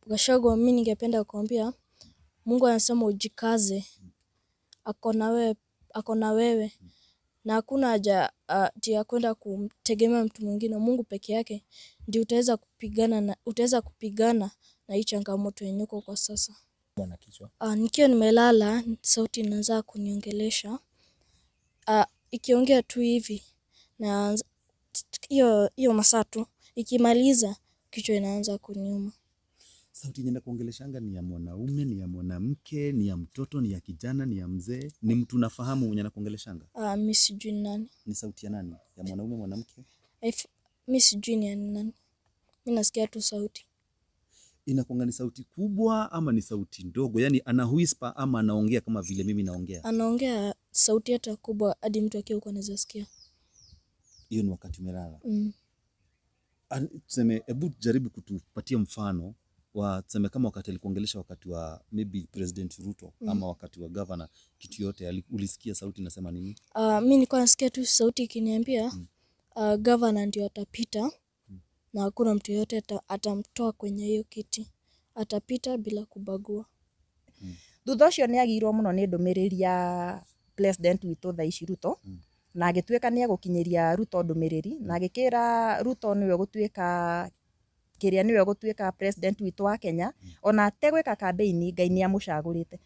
Gachagua, mi ningependa kuambia Mungu anasema ujikaze, ako na wewe, ako na wewe na hakuna haja ati ya kwenda kumtegemea mtu mwingine. Mungu peke yake ndio utaweza kupigana na hii changamoto yenye uko kwa sasa. Mwana kichwa. Nikiwa nimelala, sauti inaanza kuniongelesha. Ikiongea tu hivi na hiyo hiyo masaa tu ikimaliza, kichwa inaanza kuniuma. Sauti yenye nakuongeleshanga ni ya mwanaume, ni ya mwanamke, ni ya mtoto, ni ya kijana, ni ya mzee? Ni mtu unafahamu mwenye anakuongeleshanga? Mi sijui ni nani. Ni sauti ya nani? Ya mwanaume, mwanamke? Mi sijui ni ya nani. Mi nasikia tu sauti. Inakuanga ni sauti kubwa ama ni sauti ndogo? Yaani ana whisper ama anaongea kama vile mimi naongea? Anaongea sauti hata kubwa hadi mtu akiwa huko anaweza sikia. Hiyo ni wakati umelala. Mm. Tuseme, hebu jaribu kutupatia mfano wa, tuseme, kama wakati alikuongelesha wakati wa maybe President Ruto ama wakati wa governor, kitu yote ulisikia sauti inasema nini? Mi nilikuwa nasikia tu sauti ikiniambia governor ndio atapita na hakuna mtu yoyote atamtoa kwenye hiyo kiti, atapita bila kubagua. Thutha ũcio nĩ agĩirwo mũno nĩ ndũmĩrĩri ya president witũ thaa ici Ruto, na agĩtuĩka nĩ egũkinyĩria Ruto ndũmĩrĩri na agĩkĩra Ruto nĩwe ũgũtuĩka kĩrĩa nĩwe ũgũtuĩka president witũ wa Kenya, ona ategwĩka campaign Ngai nĩ amũcagũrĩte.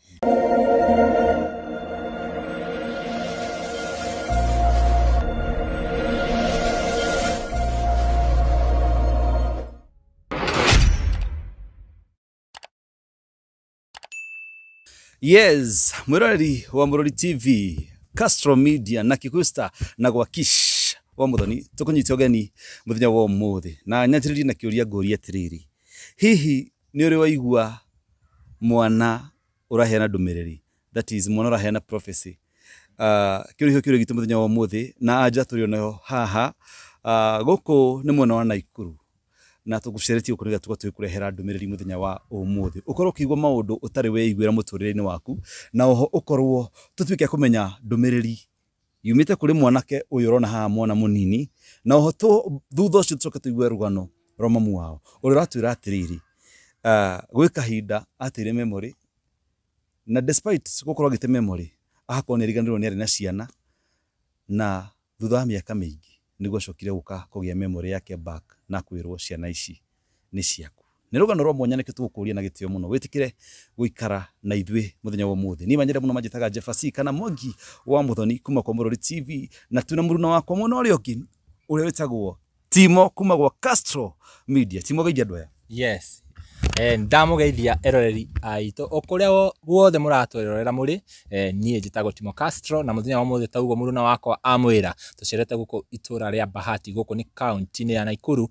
Yes, mwiroreri wa Murori TV, Castro Media na Kikusta na gwa Kish wa Muthoni, tukunyite ũgeni mũthenya wa ũmũthĩ na nyanjĩrĩrie na kĩũria ngũrie atĩrĩrĩ, hihi nĩ ũrĩ waigua mwana ũraheana ndũmĩrĩri, that is, mwana ũraheana prophecy? Kĩũria kĩo gitũ mũthenya wa ũmũthĩ na anja tũrĩ onayo haha. Gũkũ nĩ mwena wa Naikuru na tũgũceretie gũkũ nĩgetha tũkorwo tũgĩkũrehera ndũmĩrĩri mũthenya wa ũmũthĩ, ũkorwo ũkĩigua maũndũ ũtarĩ weiguĩra mũtũrĩre-inĩ waku, na oho ũkorwo tũtuĩke a kũmenya ndũmĩrĩri yumĩte kũrĩ mwanake ũyũ ũrona haha, mwana mũnini, na oho thutha ũcio tũcoke tũigue rũgano rwa mamu wao ũrĩa ũratwĩra atĩrĩrĩ, gwĩ kahinda ateire memory, na despite gũkorwo agĩte memory, agakorwo nĩ ariganĩrwo nĩ arĩ na ciana, na thutha wa mĩaka mĩingĩ nĩguo acokire gũka kũgĩa memory yake back na kwĩrwo ciana ici nĩ ciaku. Nĩ rũgano rwa mwanya, nĩkĩo tũgũkũria na gĩtĩo mũno wĩtĩkĩre gũikara na ithuĩ mũthenya wa ũmũthĩ. Niĩ manyende mũno manjĩtaga Jeffasi kana Mwangi wa Muthoni kuma kwa Mũrori TV, na twĩna mũruna wakwa mwena ũrĩa ũngĩ ũrĩa wĩtagwo Timo kuma gwa Castro Media. Timo, geithia andũ aya. Yes, ndamũgeithia eroreri aitũ o kũrĩa guothe mũratwĩrorera mũrĩ. Niĩ njĩtagwo Timo Castro, na mũthenya wa ũmũthĩ ta ũguo mũruna wakwa amwĩra, tũcerete gũkũ itũra rĩa Bahati, gũkũ nĩ kaunti-inĩ ya Naikuru,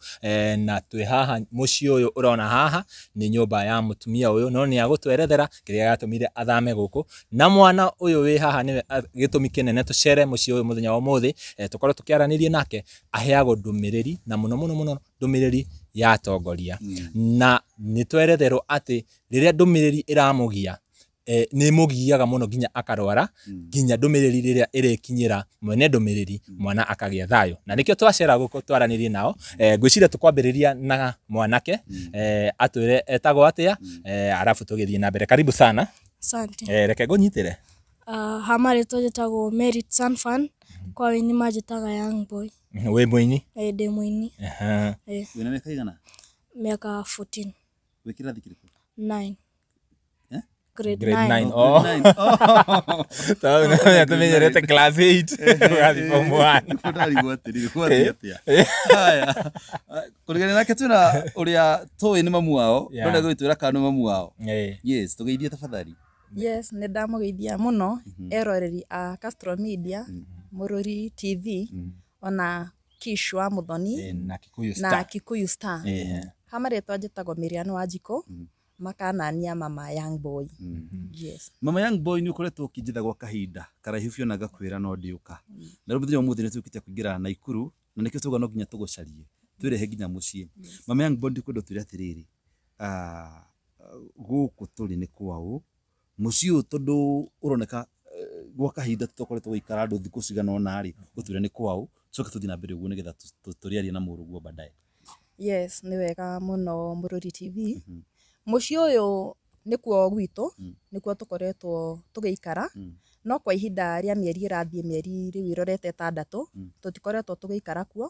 na twĩ haha mũciĩ ũyũ ũrona haha nĩ nyũmba ya mũtumia ũyũ, no nĩ agũtwerethera kĩrĩa gĩatũmire athame gũkũ, na mwana ũyũ wĩ haha nĩwe gĩtũmi kĩnene tũcere mũciĩ ũyũ mũthenya wa ũmũthĩ, tũkorwo tũkĩaranĩria nake. Aheagwo ndũmĩrĩri na mũno mũno mũno ndũmĩrĩri ya atongoria, na nĩ tweretherwo atĩ rĩrĩa ndũmĩrĩri ĩramũgia, nĩ ĩmũgiaga mũno nginya akarwara, nginya ndũmĩrĩri rĩrĩa ĩrĩkinyĩra mwene ndũmĩrĩri, mwana akagĩa thayũ, na nĩkĩo twacera gũkũ twaranĩrie nao. Ngwĩciria tũkwambĩrĩria na mwanake, atwĩre etagwo atĩa, arabu tũgĩthiĩ na mbere. Karibu sana. Asante. Reke ngũnyitĩre. Hama rĩtwa njĩtagwo Merit Sanfan, kwa wĩini manjĩtaga Young Boy. Wĩ mũini? Ndĩ mũini. Wĩna mĩaka igana? Mĩaka 14. Wĩ kĩrathi kĩrĩkũ? 9. Eh? Grade Grade 9. 9. Oh. Tondũ tũmenyerete class 8 ũgathiĩ form 1. Ndarigwo atĩrĩrĩ, gwathiĩ atĩa? Haya, kũringana nake twĩna ũrĩa tũĩ nĩ mamu wao, no nĩegũgĩtwĩra kana nĩ mamu wao. Yes, tũgeithie tafadhali. Yes, nĩ ndamũgeithia mũno eroreri a Castro Media, Mũrũri TV, ona Kish wa Muthoni. Na Kikuyu na Star. Kikuyu Star. Ha marĩtwa njĩtagwo Miriam Wanjikũ, makanania Mama Young Boy. Yes. Mama Young Boy, nĩ ũkoretwo ũkĩnjĩtha gwa kahinda karaihu biũ na ngakwĩra no ndĩũka, na rĩu mũthenya wa ũmũthĩ nĩ tũkĩte kũingĩra Naikuru, na nĩkĩo tuga no nginya tũgũcarie twĩrehe nginya mũciĩ. Mama Young Boy, ndikwenda ũtwĩre atĩrĩrĩ, gũkũ tũrĩ nĩ kwaũ, mũciĩ ũyũ, tondũ ũroneka gwa kahinda tũkoretwo gũikara andũ thikũ cigana ũna rĩ, ũtwĩre nĩ kwaũ, tũcoke tũthiĩ na mbere ũguo nĩgetha tũrĩarie na mũrũguo baadaye. Yes, nĩ wega mũno Mũrũri TV. Mũciĩ ũyũ nĩkuo gwitũ, nĩkuo tũkoretwo tũgĩikara, no kwa ihinda rĩa mĩeri ĩrathiĩ mĩeri rĩu ĩrorete 6, tũtikoretwo tũgĩikara kuo,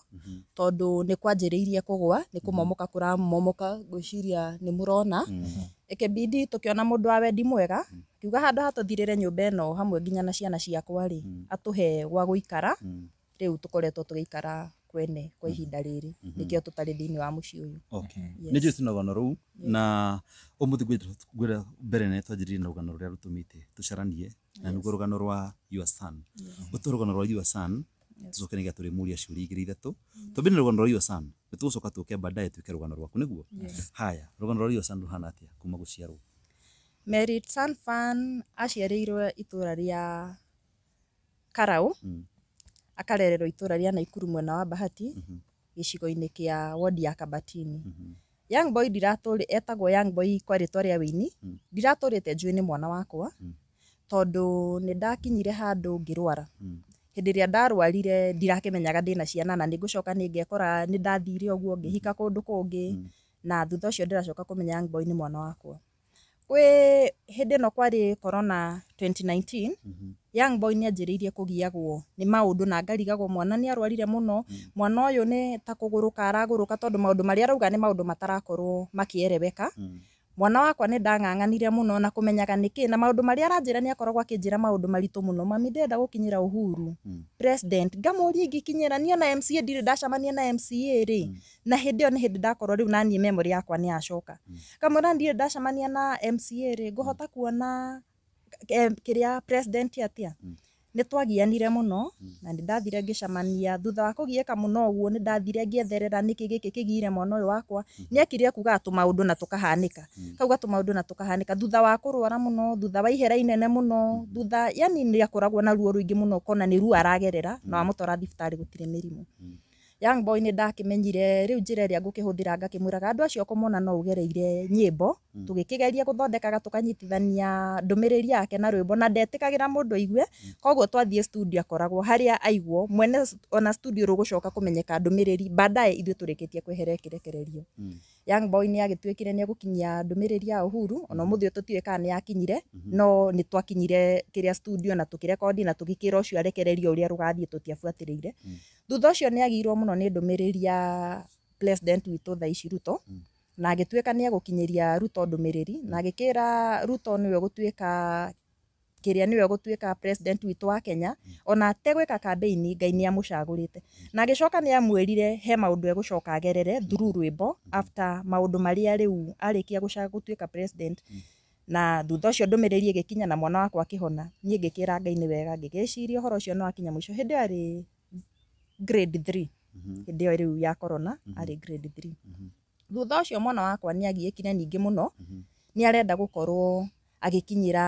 tondũ nĩ kwanjĩrĩirie kũgwa, nĩ kũmomoka kũramomoka, ngwĩciria nĩ mũrona. Ĩkĩbidi tũkĩona mũndũ wa wendi mwega, kiuga handũ ha tũthirĩre nyũmba ĩno hamwe nginya na ciana ciakwa rĩ, atũhe gwa gũikara. Rĩu tũkoretwo tũgĩikara kwene kwa ihinda rĩrĩ, nĩkĩo tũtarĩ thĩinĩ wa mũciĩ ũyũ. Okay. Yes. Nĩ njũĩ tuna rũgano rũu na ũmũthĩ ngwĩra mbere nĩ twanjĩrĩrie na rũgano rũrĩa rũtũmĩte tũcaranie na nĩguo rũgano rwa your son. Ũtũhe rũgano rwa your son, tũcoke nĩgetha tũrĩmũria ciũria igĩrĩ ithatũ. Twambie na rũgano rwa your son, nĩ tũgũcoka tũke baadaye twĩke rũgano rwaku nĩguo. Haya, rũgano rwa your son rũhana atĩa kuma gũciarwo? Merit Sanfan aciarĩirwo itũra rĩa Karau, akarererwo itũra rĩa Naikuru mwena wa Bahati, gĩcigo-inĩ kĩa wodi ya Kabatini. Young boy ndiratũrĩ, etagwo young boy kwa rĩtwa rĩa wĩini, ndiratũrĩte njũĩ nĩ mwana wakwa, tondũ nĩ ndakinyire handũ ngĩrwara. Hĩndĩ ĩrĩa ndarwarire ndirakĩmenyaga ndĩna ciana, na nĩngũcoka nĩngekora nĩ ndathire ũguo ngĩhika kũndũ kũngĩ, na thutha ũcio ndĩracoka kũmenya young boy nĩ mwana wakwa. Kwĩ hĩndĩ ĩno kwarĩ corona 2019, young boy nĩ anjĩrĩirie kũgiagwo nĩ maũndũ na ngarigagwo mwana nĩ arwarire mũno, mwana ũyũ nĩ ta kũgũrũka aragũrũka, tondũ maũndũ marĩa arauga nĩ maũndũ matarakorwo makĩereweka. Mwana wakwa nĩ ndang'ang'anire mũno na kũmenyaga nĩkĩ, na maũndũ marĩa aranjĩra nĩ akoragwo akĩnjĩra maũndũ maritũ mũno. Mami ndĩrenda gũkinyĩra Uhuru president, ngamũria ingĩkinyĩra niĩ ona MCA ndirĩ ndacemania na MCA rĩ, na hĩndĩ ĩyo nĩ hĩndĩ ndakorwo rĩu naniĩ memory yakwa nĩ yacoka. Ngamwĩra ndirĩ ndacemania na MCA rĩ, ngũhota kuona kĩrĩa president atĩa. Nĩ twagianire mũno na nĩ ndathire ngĩcemania. Thutha wa kũgiĩka mũno ũguo nĩ ndathire ngĩetherera nĩkĩ gĩkĩ kĩgiire mwana ũyũ wakwa. Nĩ ekire kuga tũmaũndũ na tũkahanĩka, kauga tũmaũndũ na tũkahanĩka. Thutha wa kũrwara mũno, thutha wa ihera inene mũno, thutha yani nĩ akoragwo na ruo rũingĩ mũno, ũkona nĩ ruo aragerera, na wamũtwara thibitarĩ gũtirĩ mĩrimũ. Young boy nĩ ndakĩmenyire rĩu njĩra ĩrĩa ngũkĩhũthĩra, ngakĩmwĩraga andũ acio ũkũmona no ũgereire nyĩmbo, tũgĩkĩgeria gũthondekaga tũkanyitithania ndũmĩrĩri yake na rwĩmbo, na ndetĩkagĩra mũndũ aigue. Koguo twathiĩ studio akoragwo harĩa aiguo mwene, ona studio rũgũcoka kũmenyeka ndũmĩrĩri baadaye ithuĩ tũrĩkĩtie kwehera ĩkĩrekererio. Young boy nĩ agĩtuĩkire nĩ egũkinyia ndũmĩrĩri ya Uhuru, ona ũmũthĩ ũyũ tũtiũĩ kana nĩ yakinyire, no nĩ twakinyire kĩrĩa studio na tũkĩrekondi na tũgĩkĩra ũcio arekererio ũrĩa rũgathiĩ tũtiabuatĩrĩire. Thutha ũcio nĩ agĩirwo mũno nĩ ndũmĩrĩri ya president witũ thaa ici Ruto, na agĩtuĩka nĩ egũkinyĩria Ruto ndũmĩrĩri, na agĩkĩra Ruto nĩwe ũgũtuĩka kĩrĩa nĩwe ũgũtuĩka president witũ wa Kenya, ona ategwĩka campaign Ngai nĩ amũcagũrĩte. Na agĩcoka nĩ amwĩrire he maũndũ egũcoka agerere through rwĩmbo after maũndũ marĩa rĩu arĩkia gũtuĩka president. Na thutha ũcio ndũmĩrĩri ĩgĩkinya na mwana wakwa akĩhona. Niĩ ngĩkĩra Ngai nĩ wega, ngĩgĩciria ũhoro ũcio nĩ wakinya mũico. Hĩndĩ ĩyo arĩ grade 3, hĩndĩ ĩyo rĩu ya corona arĩ grade 3. Thutha ũcio mwana wakwa nĩ agiĩkire ningĩ mũno, nĩ arenda gũkorwo agĩkinyĩra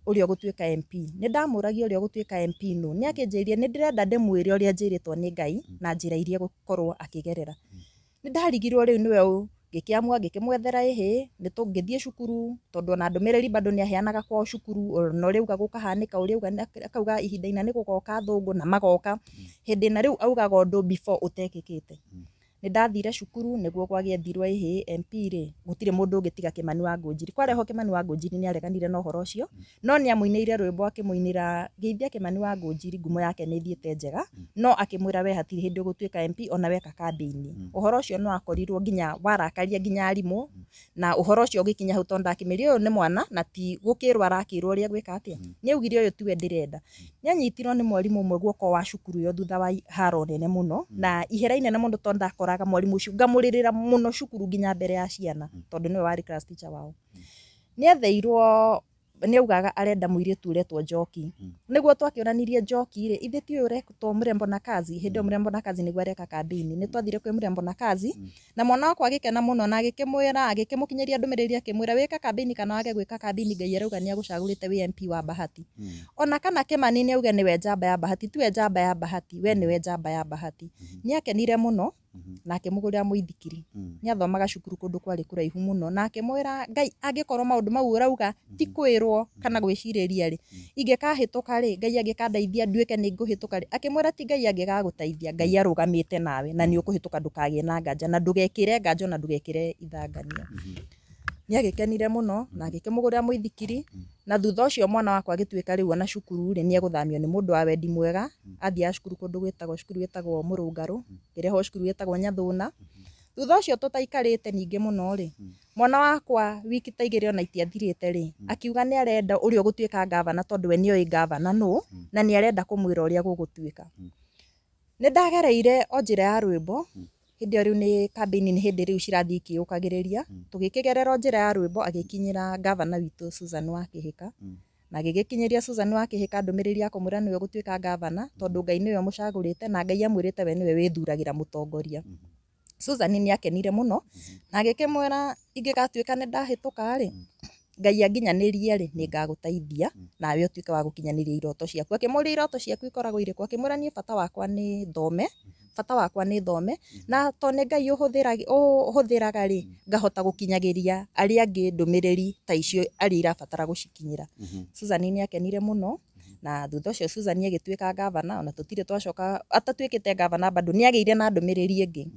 ũrĩa ũgũtuĩka MP. Nĩ ndamũragia ũrĩa ũgũtuĩka MP nũ, nĩ akĩnjĩrire nĩ ndĩrenda ndĩmwĩre ũrĩa njĩrĩtwo nĩ Ngai na njĩra iria egũkorwo akĩgerera. Nĩ ndarigirwo rĩu nĩwe ũ, ngĩkĩamua ngĩkĩmwethera ĩhĩ nĩ tũngĩthiĩ cukuru, tondũ ona ndũmĩrĩri bado nĩ aheanaga kwao cukuru, ona ũrĩa auga gũkahanĩka, ũrĩa auga akauga ihinda ina nĩ gũgoka athũngũ na magoka. Hĩndĩ ĩna rĩu augaga ũndũ before ũtekĩkĩte. Nĩ ndathire cukuru nĩguo gwagĩethirwo ĩhĩ MP rĩ, gũtirĩ mũndũ ũngĩ tiga Kimani wa Ngũnjiri. Kwarehwo Kimani wa Ngũnjiri nĩ areganire na ũhoro ũcio, no nĩ amũinĩire rwĩmbo akĩmũinĩra geithia Kimani wa Ngũnjiri, ngumo yake nĩ ĩthiĩte njega, no akĩmwĩra we hatirĩ hĩndĩ ũgũtuĩka MP ona weka campaign. Ũhoro ũcio nĩ wakorirwo nginya warakaria nginya arimũ, na ũhoro ũcio ũgĩkinya hau tondũ ndakĩmĩria ũyũ nĩ mwana na ti gũkĩrwo arakĩrwo ũrĩa gwĩka atĩa. Nĩ augire ũyũ tiwe ndĩrenda. Nĩ anyitirwo nĩ mwarimũ ũmwe guoko wa cukuru ĩyo thutha wa haro nene mũno, na ihera inene mũno tondũ ndakoraga mwarimũ ũcio ngamũrĩrĩra mũno cukuru nginya mbere ya ciana, tondũ nĩwe warĩ class teacher wao. Nĩ etheirwo, nĩ augaga arenda mũirĩtu ũretwo Njoki. Nĩguo twakĩonanirie Njoki rĩ, ithe ti ũyũ ũretwo Mrembo na Kazi, hĩndĩ ĩyo Mrembo na Kazi nĩguo areka campaign. Nĩ twathire kwĩ Mrembo na Kazi, na mwana wakwa agĩkena mũno na agĩkĩmwĩra, agĩkĩmũkinyĩria ndũmĩrĩri akĩmwĩra wĩka campaign kana wage gwĩka campaign Ngai arauga nĩ agũcagũrĩte wĩ MP wa Bahati. Ona kana Kimani nĩ auge nĩwe njamba ya Bahati, tiwe njamba ya Bahati, we nĩwe njamba ya Bahati. Nĩ akenire mũno na akĩmũgũrĩra mũithikiri. Nĩ athomaga cukuru kũndũ kwarĩ kũraihu mũno, na akĩmwĩra Ngai angĩkorwo maũndũ mau ũrauga ti kwĩrwo kana gwĩcirĩria rĩ, ingĩkahĩtũka rĩ, Ngai angĩkandeithia nduĩke nĩ ngũhĩtũka rĩ, akĩmwĩra ti Ngai angĩgagũteithia, Ngai arũgamĩte nawe na nĩ ũkũhĩtũka, ndũkagĩe na nganja na ndũgekĩre nganja ona ndũgekĩre ithangania. Nĩ agĩkenire mũno na agĩkĩmũgũrĩra mũithikiri. Na thutha ũcio mwana wakwa agĩtuĩka rĩu ona cukuru rĩ, nĩ egũthamio nĩ mũndũ wa wendi mwega. Athiaga cukuru kũndũ gwĩtagwo cukuru ĩtagwo Mũrũngarũ, ĩrĩho cukuru ĩtagwo Nyathũna. Thutha ũcio tũtaikarĩte ningĩ mũno rĩ, mwana wakwa wiki ta igĩrĩ ona itiathirĩte rĩ, akiuga nĩ arenda ũrĩa ũgũtuĩka ngavana tondũ we nĩoĩ ngavana nũ, na nĩ arenda kũmwĩra ũrĩa gũgũtuĩka. Nĩ ndagereire o njĩra ya rwĩmbo, hĩndĩ ĩyo rĩu nĩ kambĩini nĩ hĩndĩ rĩu cirathiĩ ikĩũkagĩrĩria, tũgĩkĩgerera o njĩra ya rwĩmbo agĩkinyĩra ngavana witũ Susan wa Kĩhĩka, na agĩgĩkinyĩria Susan wa Kĩhĩka ndũmĩrĩri ya kũmwĩra nĩwe ũgũtuĩka ngavana tondũ Ngai nĩwe ũmũcagũrĩte na Ngai amwĩrĩte we nĩwe wĩthuragĩra mũtongoria. Susan nĩ akenire mũno na agĩkĩmwĩra ingĩgatuĩka nĩ ndahĩtũka rĩ, Ngai anginyanĩrie rĩ, nĩ ngagũteithia nawe ũtuĩke wa gũkinyanĩria iroto ciaku. Akĩmũria iroto ciaku ikoragwo irĩkũ, akĩmwĩra niĩ bata wakwa nĩ thome, bata wakwa nĩ thome, na to nĩ Ngai ũhũthĩraga rĩ, ngahota gũkinyagĩria arĩa angĩ ndũmĩrĩri ta icio arĩa irabatara gũcikinyĩra. Susan nĩ akenire mũno na thutha ũcio Susan agĩtuĩka ngavana, ona tũtirĩ twacoka atatuĩkĩte ngavana bado nĩ agĩire na ndũmĩrĩri ĩngĩ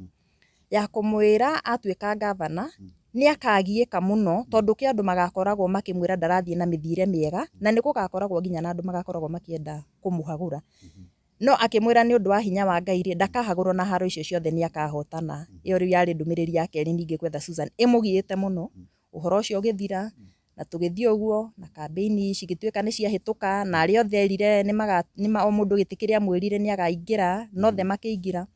ya kũmwĩra atuĩka ngavana nĩ akagiĩka mũno tondũ kĩ andũ magakoragwo makĩmwĩra ndarathiĩ na mĩthiĩre mĩega, na nĩ gũgakoragwo nginya na andũ magakoragwo makĩenda kũmũhagũra. No akĩmwĩra nĩ ũndũ wa hinya wa Ngai rĩ, ndakahagũrwo na haro icio ciothe nĩ akahotana. Ĩyo rĩu yarĩ ndũmĩrĩri ya kerĩ ningĩ gwetha Susan ĩmũgiĩte mũno. Ũhoro ũcio ũgĩthira na tũgĩthiĩ ũguo na kambĩini cigĩtuĩka nĩ ciahĩtũka, na arĩa othe erire o mũndũ gĩtĩ kĩrĩa amwĩrire nĩ akaingĩra, na othe makĩingĩra.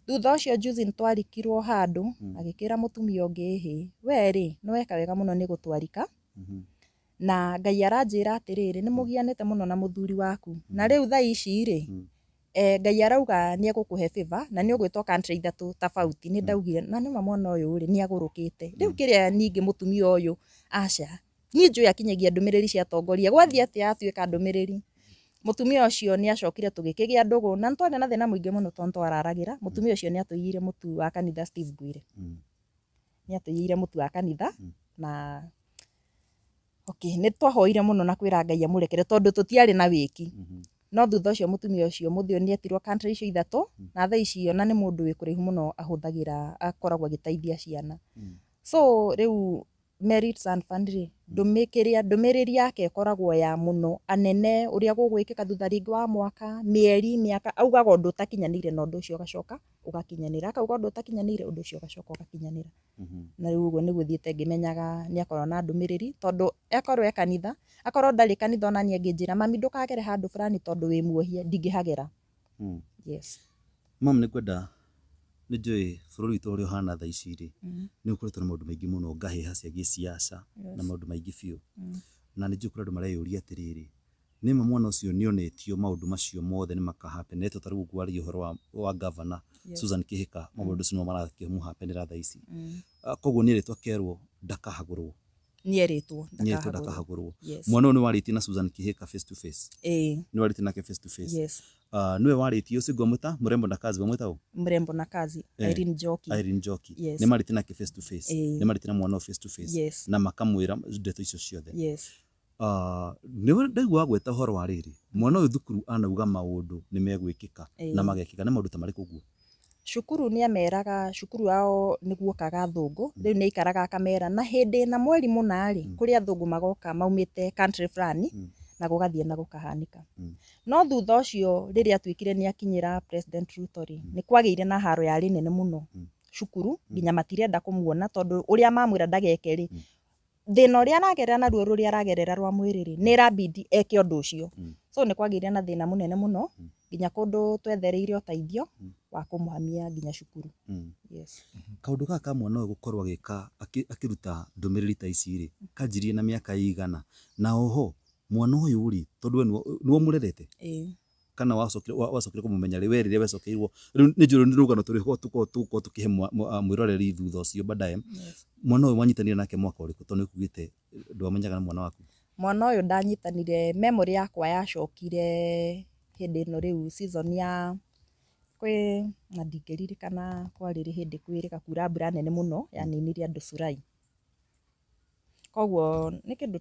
Thutha ũcio juzi nĩ twarikirwo handũ, agĩkĩra mũtumia ũngĩ ĩhĩ, we rĩ, nĩ weka wega mũno nĩ gũtwarika, na Ngai aranjĩra atĩrĩrĩ, nĩ mũgianĩte mũno na mũthuri waku, na rĩu thaa ici rĩ, Ngai arauga nĩ egũkũhe favor na nĩ ũgwĩtwo country ithatũ tofauti. Nĩ ndaugire na nĩma mwana ũyũ rĩ, nĩ agũrũkĩte. Rĩu kĩrĩa ningĩ mũtumia ũyũ aca, niĩ njũĩ akinyagia ndũmĩrĩri cia atongoria, gwathiĩ atĩa atuĩka ndũmĩrĩri. Mũtumia ũcio nĩ acokire tũgĩkĩgĩa ndũgũ na nĩ twarĩ na thĩna mũingĩ mũno tondũ twararagĩra. Mũtumia ũcio nĩ atũiyĩire mũtu wa kanitha Steve Ngwire. Nĩ atũiyĩire mũtu wa kanitha na okay, nĩ twahoire mũno na kwĩra Ngai amũrekere tondũ tũtiarĩ na wĩki. No thutha ũcio mũtumia ũcio mũthĩ ũyũ nĩ etirwo country icio ithatũ, na thaa ici ona nĩ mũndũ wĩ kũraihu mũno ahũthagĩra, akoragwo agĩteithia ciana. So rĩu Merit and Fund rĩ, ndũmĩrĩri yake ĩkoragwo ya mũno anene ũrĩa gũgwĩkĩka thutha rĩngĩ wa mwaka, mĩeri, mĩaka, augaga ũndũ ũtakinyanĩire na ũndũ ũcio ũgacoka ũgakinyanĩra, akauga ũndũ ũtakinyanĩire ũndũ ũcio ũgacoka ũgakinyanĩra. Na rĩu ũguo nĩguo thiĩte ngĩmenyaga nĩ akoragwo na ndũmĩrĩri tondũ akorwo e kanitha, akorwo ndarĩ kanitha ona niĩ angĩnjĩra mami ndũkagere handũ fulani tondũ wĩ muohie, ndingĩhagera. Yes. Mam, nĩ ngwenda nĩ njũĩ bũrũri witũ ũrĩa ũhana thaa ici rĩ, nĩ ũkoretwo na maũndũ maingĩ mũno, ngahĩha cia gĩsiasa na maũndũ maingĩ biũ. Na nĩ njũĩ kũrĩ andũ mareyũria atĩrĩrĩ, nĩma mwana ũcio nĩ onetio maũndũ macio mothe nĩ makahappen, ta rĩu ngwaria ũhoro wa governor Susan Kĩhĩka, maũndũ macio nĩmo marakĩmũhappenĩra thaa ici. Koguo nĩ erĩtwo akerwo ndakahagũrwo. Nĩ erĩtwo Nĩ erĩtwo ndakahagũrwo. Mwana ũyũ nĩ warĩtie na Susan Kĩhĩka face to face. Ĩĩ. Nĩ warĩtie nake face to face. Yes. Nĩwe warĩtie ũcio ngwamwĩta Mrembo na Kazi, wamwĩta ũ? Mrembo na Kazi, Irene Njoki. Irene Njoki. Yes. Nĩ marĩtie nake face to face. Ĩĩ. Nĩ marĩtie na mwana ũyũ face to face. Yes. Na makamwĩra ndeto icio ciothe. Yes. Nĩ ndaigua wagweta ũhoro wa rĩrĩ, mwana ũyũ thukuru anauga maũndũ nĩ megwĩkĩka na magekĩka, nĩ maũndũ ta marĩkũ ũguo? Cukuru nĩ ameraga, cukuru yao nĩ guokaga athũngũ, rĩu nĩ aikaraga akamera na hĩndĩ na mweri mũna rĩ, kũrĩ athũngũ magoka maumĩte country fulani na gũgathiĩ na gũkahanĩka. No thutha ũcio rĩrĩa atuĩkire nĩ akinyĩra President Ruto rĩ, nĩ kwagĩire na haro yarĩ nene mũno cukuru, nginya matirenda kũmuona tondũ ũrĩa mamwĩra ndageke rĩ, thĩna ũrĩa aragerera na ruo rũrĩa aragerera rwa mwĩrĩ rĩ, nĩ ĩrabidi eke ũndũ ũcio. So nĩ kwagĩire na thĩna mũnene mũno nginya kũndũ twethereire ũteithio wa kũmũhamia nginya cukuru. Yes. Kaũndũ gaka ka mwana ũyũ gũkorwo agĩka akĩruta ndũmĩrĩri ta ici rĩ, kanjirie na mĩaka ĩigana, na oho mwana ũyũ rĩ, tondũ we nĩwe ũmũrerete? Ĩĩ. Kana wacokire kũmũmenya rĩ, we rĩrĩa wecokeirwo, rĩu nĩ njũĩ nĩ rũgano tũrĩkorwo tũgũkorwo tũkĩhe mwĩroreri thutha ũcio baadaye. Mwana ũyũ wanyitanire nake mwaka ũrĩkũ, tondũ nĩ ũkugĩte ndwamenyaga nĩ mwana waku? Mwana ũyũ ndanyitanire, memory yakwa yacokire hĩndĩ ĩno rĩu season ya kwĩ na ndingĩririkana kwarĩ rĩ hĩndĩ kwĩrĩga kura mbura nene mũno yaninire andũ Curai. Koguo nĩ kĩndũ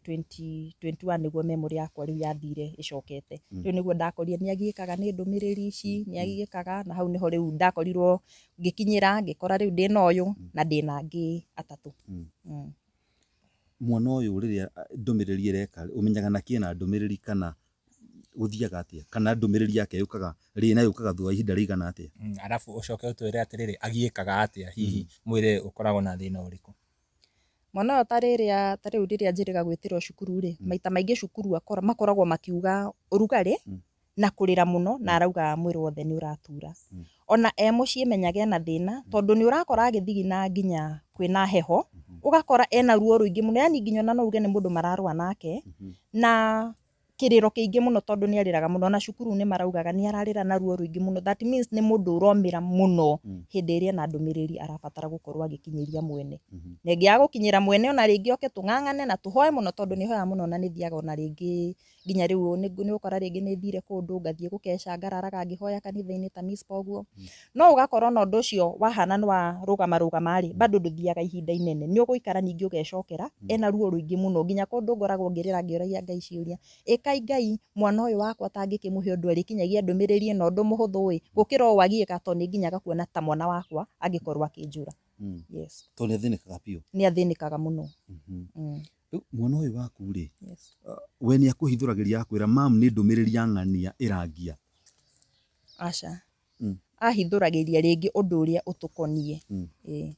2021 nĩguo memory yakwa rĩu yathire ĩcokete. Rĩu nĩguo ndakorire nĩ agiĩkaga nĩ ndũmĩrĩri ici, nĩ agiĩkaga, na hau nĩho rĩu ndakorirwo ngĩkinyĩra, ngĩkora rĩu ndĩna ũyũ na ndĩna angĩ atatũ. Mwana ũyũ rĩrĩa ndũmĩrĩri ĩreka ũmenyaga na kĩna ndũmĩrĩri kana gũthiaga atĩa, kana ndũmĩrĩri yake yũkaga rĩ na yũkaga thutha wa ihinda rĩigana atĩa? Arabu ũcoke ũtwĩre atĩrĩrĩ, agiĩkaga atĩa hihi, mwĩrĩ ũkoragwo na thĩna ũrĩkũ? Mwana ũyũ ta rĩrĩa ta rĩu rĩrĩa njĩrĩga gwĩtĩrwo cukuru rĩ, maita maingĩ cukuru makoragwo makiuga ũrugarĩ na kũrĩra mũno, na arauga mwĩrĩ wothe nĩ ũratura. Ona e mũciĩ menyaga ena thĩna, tondũ nĩ ũrakora agĩthigina nginya kwĩna heho, ũgakora ena ruo rũingĩ mũno, yani nginya ona no uge nĩ mũndũ mararũa nake, na kĩrĩro kĩingĩ mũno, tondũ nĩ arĩraga mũno. Ona cukuru nĩ maraugaga nĩ ararĩra na ruo rũingĩ mũno. That means nĩ mũndũ ũromĩra mũno hĩndĩ ĩrĩa ena ndũmĩrĩri arabatara gũkorwo agĩkinyĩria mwene. Na ĩngĩaga gũkinyĩra mwene, ona rĩngĩ oke tũng'ang'ane na tũhoe mũno, tondũ nĩ hoyaga mũno, na nĩ thiaga ona rĩngĩ nginya rĩu nĩ ũkora rĩngĩ nĩ thire kũndũ ngathiĩ gũkeca, ngararaga ngĩhoya kanitha-inĩ ta Mispa ũguo. No ũgakora ona ũndũ ũcio wahana nĩ warũgama rũgama rĩ, bado ndũthiaga ihinda inene, nĩ ũgũikara ningĩ ũgecokera ena ruo rũingĩ mũno, nginya kũndũ ngoragwo ngĩrĩra ngĩũragia Ngai ciũria, ĩkai Ngai mwana ũyũ wakwa tangĩkĩmũhe ũndũ arĩkinyagia ndũmĩrĩri ĩno ũndũ mũhũthũ ĩ, gũkĩra ũũ agiĩka, tondũ nĩ nginyaga kuona ta mwana wakwa angĩkorwo akĩnjũra. Yes. Tondũ nĩ athĩnĩkaga biũ. Nĩ athĩnĩkaga mũno. Rĩu mwana ũyũ waku rĩ, we nĩ akũhithũragĩria akwĩra, "Mam, nĩ ndũmĩrĩri ya ng'ania ĩrangia"? Aca. Ahithũragĩria rĩngĩ ũndũ ũrĩa ũtũkoniĩ. Ĩĩ.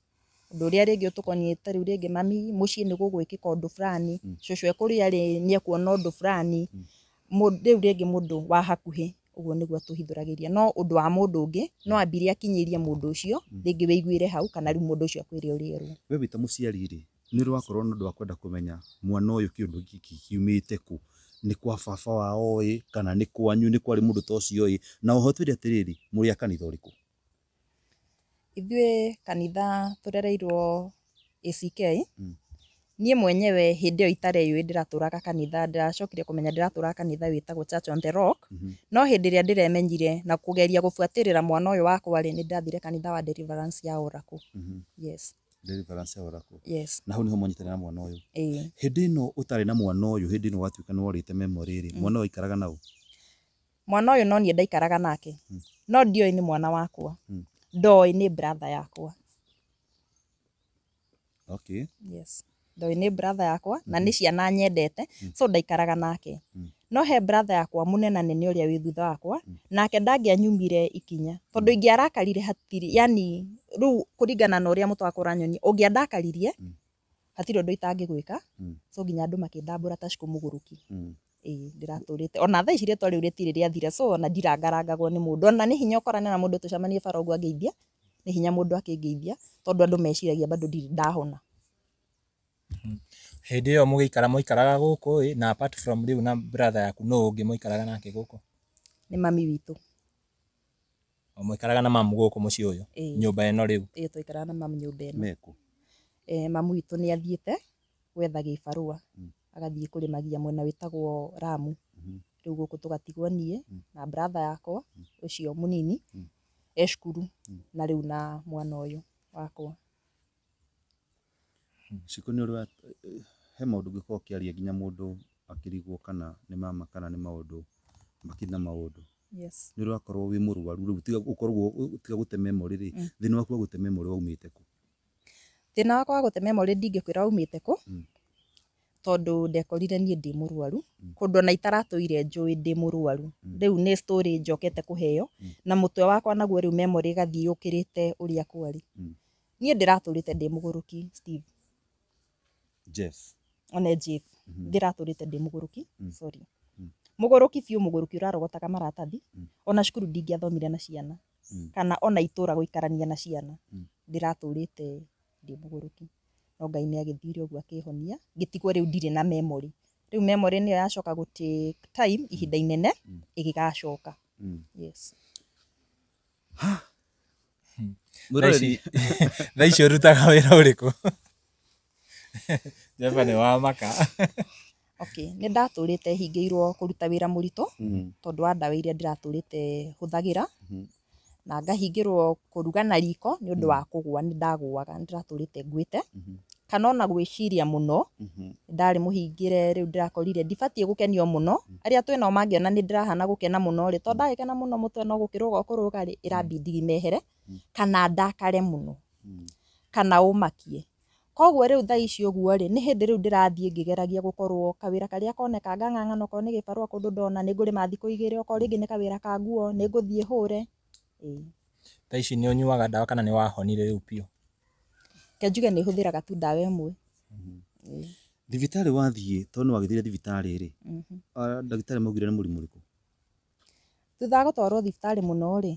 Ũndũ ũrĩa rĩngĩ ũtũkoniĩ, ta rĩu rĩngĩ mami mũciĩ nĩ gũgwĩkĩka ũndũ fulani, cũcũ ekũrĩa rĩ nĩ ekuona ũndũ fulani, rĩu rĩngĩ mũndũ wa hakuhĩ ũguo nĩguo atũhithũragĩria. No ũndũ wa mũndũ ũngĩ no ambire akinyĩrie mũndũ ũcio, rĩngĩ wĩiguĩre hau, kana rĩu mũndũ ũcio akwĩre ũrĩa erwo. We wĩ ta mũciari rĩ, nĩ ũrĩ wakorwo na ũndũ wa kwenda kũmenya mwana ũyũ kĩũndũ gĩkĩ kiumĩte kũ? Nĩ kwa baba wao ĩ, kana nĩ kwanyu, nĩ kwarĩ mũndũ ta ũcio ĩ? Na oho twĩre atĩrĩrĩ, mũrĩ a kanitha ũrĩkũ? Ithuĩ kanitha tũrereirwo ACK. Niĩ mwenyewe hĩndĩ ĩyo itareyũĩ ndĩratũraga kanitha, ndĩracokire kũmenya ndĩratũraga kanitha wĩtagwo Church on the Rock. No hĩndĩ ĩrĩa ndĩremenyire na kũgeria gũbuatĩrĩra mwana ũyũ wakwa rĩ, nĩ ndathire kanitha wa Deliverance ya Oracle. Yes. Deliverance ya Oracle. Yes. Na hau nĩho mwanyitanĩra na mwana ũyũ? Ĩĩ. Hĩndĩ ĩno ũtarĩ na mwana ũyũ, hĩndĩ ĩno watuĩka nĩ worĩte memory rĩ, mwana ũyũ aikaraga na ũ? Mwana ũyũ no niĩ ndaikaraga nake, no ndioĩ nĩ mwana wakwa, ndoĩ nĩ brother yakwa. Yes, ndoĩ nĩ brother yakwa na nĩ ciana nyendete, so ndaikaraga nake. No he brother yakwa mũnenanene ũrĩa wĩ thutha wakwa, nake ndangĩanyumire ikinya, tondũ ingĩarakarire hatirĩ, yani rĩu kũringana na ũrĩa mũtwe wakwa ũranyonia, ũngĩandakaririe hatirĩ ũndũ itangĩgwĩka. So nginya andũ makĩndambũra ta Shiko mũgũrũki. Ĩĩ, ndĩratũrĩte ona thaa ici rĩtwa rĩu rĩtirĩ rĩathira, so ona ndirangarangagwo nĩ mũndũ. Ona nĩ hinya ũkorane na mũndũ tũcemanie bara ũguo angeithia, nĩ hinya mũndũ akĩngeithia, tondũ andũ meciragia bado ndirĩ ndahona. Hĩndĩ ĩyo mũgĩikara mũikaraga gũkũ ĩ, na apart from rĩu na brother yaku, nũ ũngĩ mũikaraga nake gũkũ? Nĩ mami witũ. O mũikaraga na mamu gũkũ mũciĩ ũyũ? Ĩĩ. Nyũmba ĩno rĩu? Ĩĩ, twaikaraga na mamu nyũmba ĩno. Mekũ? Mamu witũ nĩ athiĩte gwetha gĩbarũa, agathiĩ kũrĩmagia mwena wĩtagwo Ramu. Rĩu gũkũ tũgatigwo niĩ na brother yakwa ũcio mũnini e cukuru, na rĩu na mwana ũyũ wakwa. Shiko, nĩ ũrĩ wa he maũndũ ũngĩkorwo ũkĩaria nginya mũndũ akĩrigwo kana nĩ mama kana nĩ maũndũ makĩria na maũndũ. Yes. Nĩ ũrĩ wakorwo wĩ mũrwaru rĩu, tiga gũkorwo tiga gũte memory rĩ, thĩna waku wa gũte memory waumĩte kũ? Thĩna wakwa wa gũte memory ndingĩkwĩra waumĩte kũ, tondũ ndekorire niĩ ndĩ mũrwaru kũndũ ona itaratũire njũĩ ndĩ mũrwaru. Rĩu nĩ story njokete kũheo na mũtwe wakwa, naguo rĩu memory ĩgathiĩ yũkĩrĩte ũrĩa kwarĩ. Niĩ ndĩratũrĩte ndĩ mũgũrũki, Steve. Jeff. One Jeff, ndĩratũrĩte ndĩ mũgũrũki, sorry, mũgũrũki biũ, mũgũrũki ũrarogotaga maratathi. Ona cukuru ndingĩathomire na ciana, kana ona itũra gũikarania na ciana. Ndĩratũrĩte ndĩ mũgũrũki, no Ngai nĩ agĩthire ũguo akĩhonia, ngĩtigwo rĩu ndirĩ na memory. Rĩu memory nĩyo yacoka gũ take time ihinda inene ĩgĩgacoka. Yes. Mwĩroreri. Thaa ici ũrutaga wĩra ũrĩkũ? Jeba nĩ wa maka. Okay, nĩ ndatũrĩte hingĩirwo kũruta wĩra mũritũ tondũ wa ndawa iria ndĩratũrĩte hũthagĩra, na ngahingĩrwo kũruga na riko nĩ ũndũ wa kũgũa. Nĩ ndagũaga, nĩ ndĩratũrĩte ngwĩte, kana ona gwĩciria mũno ndarĩ mũhingĩre. Rĩu ndĩrakorire ndibatiĩ gũkenio mũno, arĩa twĩnao mangĩona nĩ ndĩrahana gũkena mũno rĩ, tondũ ndagĩkena mũno mũtwe no gũkĩrũga ũkũrũga rĩ, ĩrambindigi mehere, kana ndakare mũno, kana ũmakie. Koguo rĩu thaa ici ũguo rĩ, nĩ hĩndĩ rĩu ndĩrathiĩ ngĩgeragia gũkorwo kawĩra karĩa koneka ngang'ang'ana, okorwo nĩ gĩbarũa kũndũ ndona nĩ ngũrĩma thikũ 2, okorwo rĩngĩ nĩ kawĩra ka nguo nĩ ngũthiĩ hũre. Ĩĩ. Thaa ici nĩ ũnyuaga ndawa kana nĩ wahonire rĩu biũ? Ke njuge nĩ hũthĩraga tu ndawa ĩmwe. Thibitarĩ wathiĩ, tondũ nĩ wagĩthiire thibitarĩ rĩ, ndagĩtarĩ maugire nĩ mũrimũ ũrĩkũ? Thutha wa gũtwarwo thibitarĩ mũno rĩ,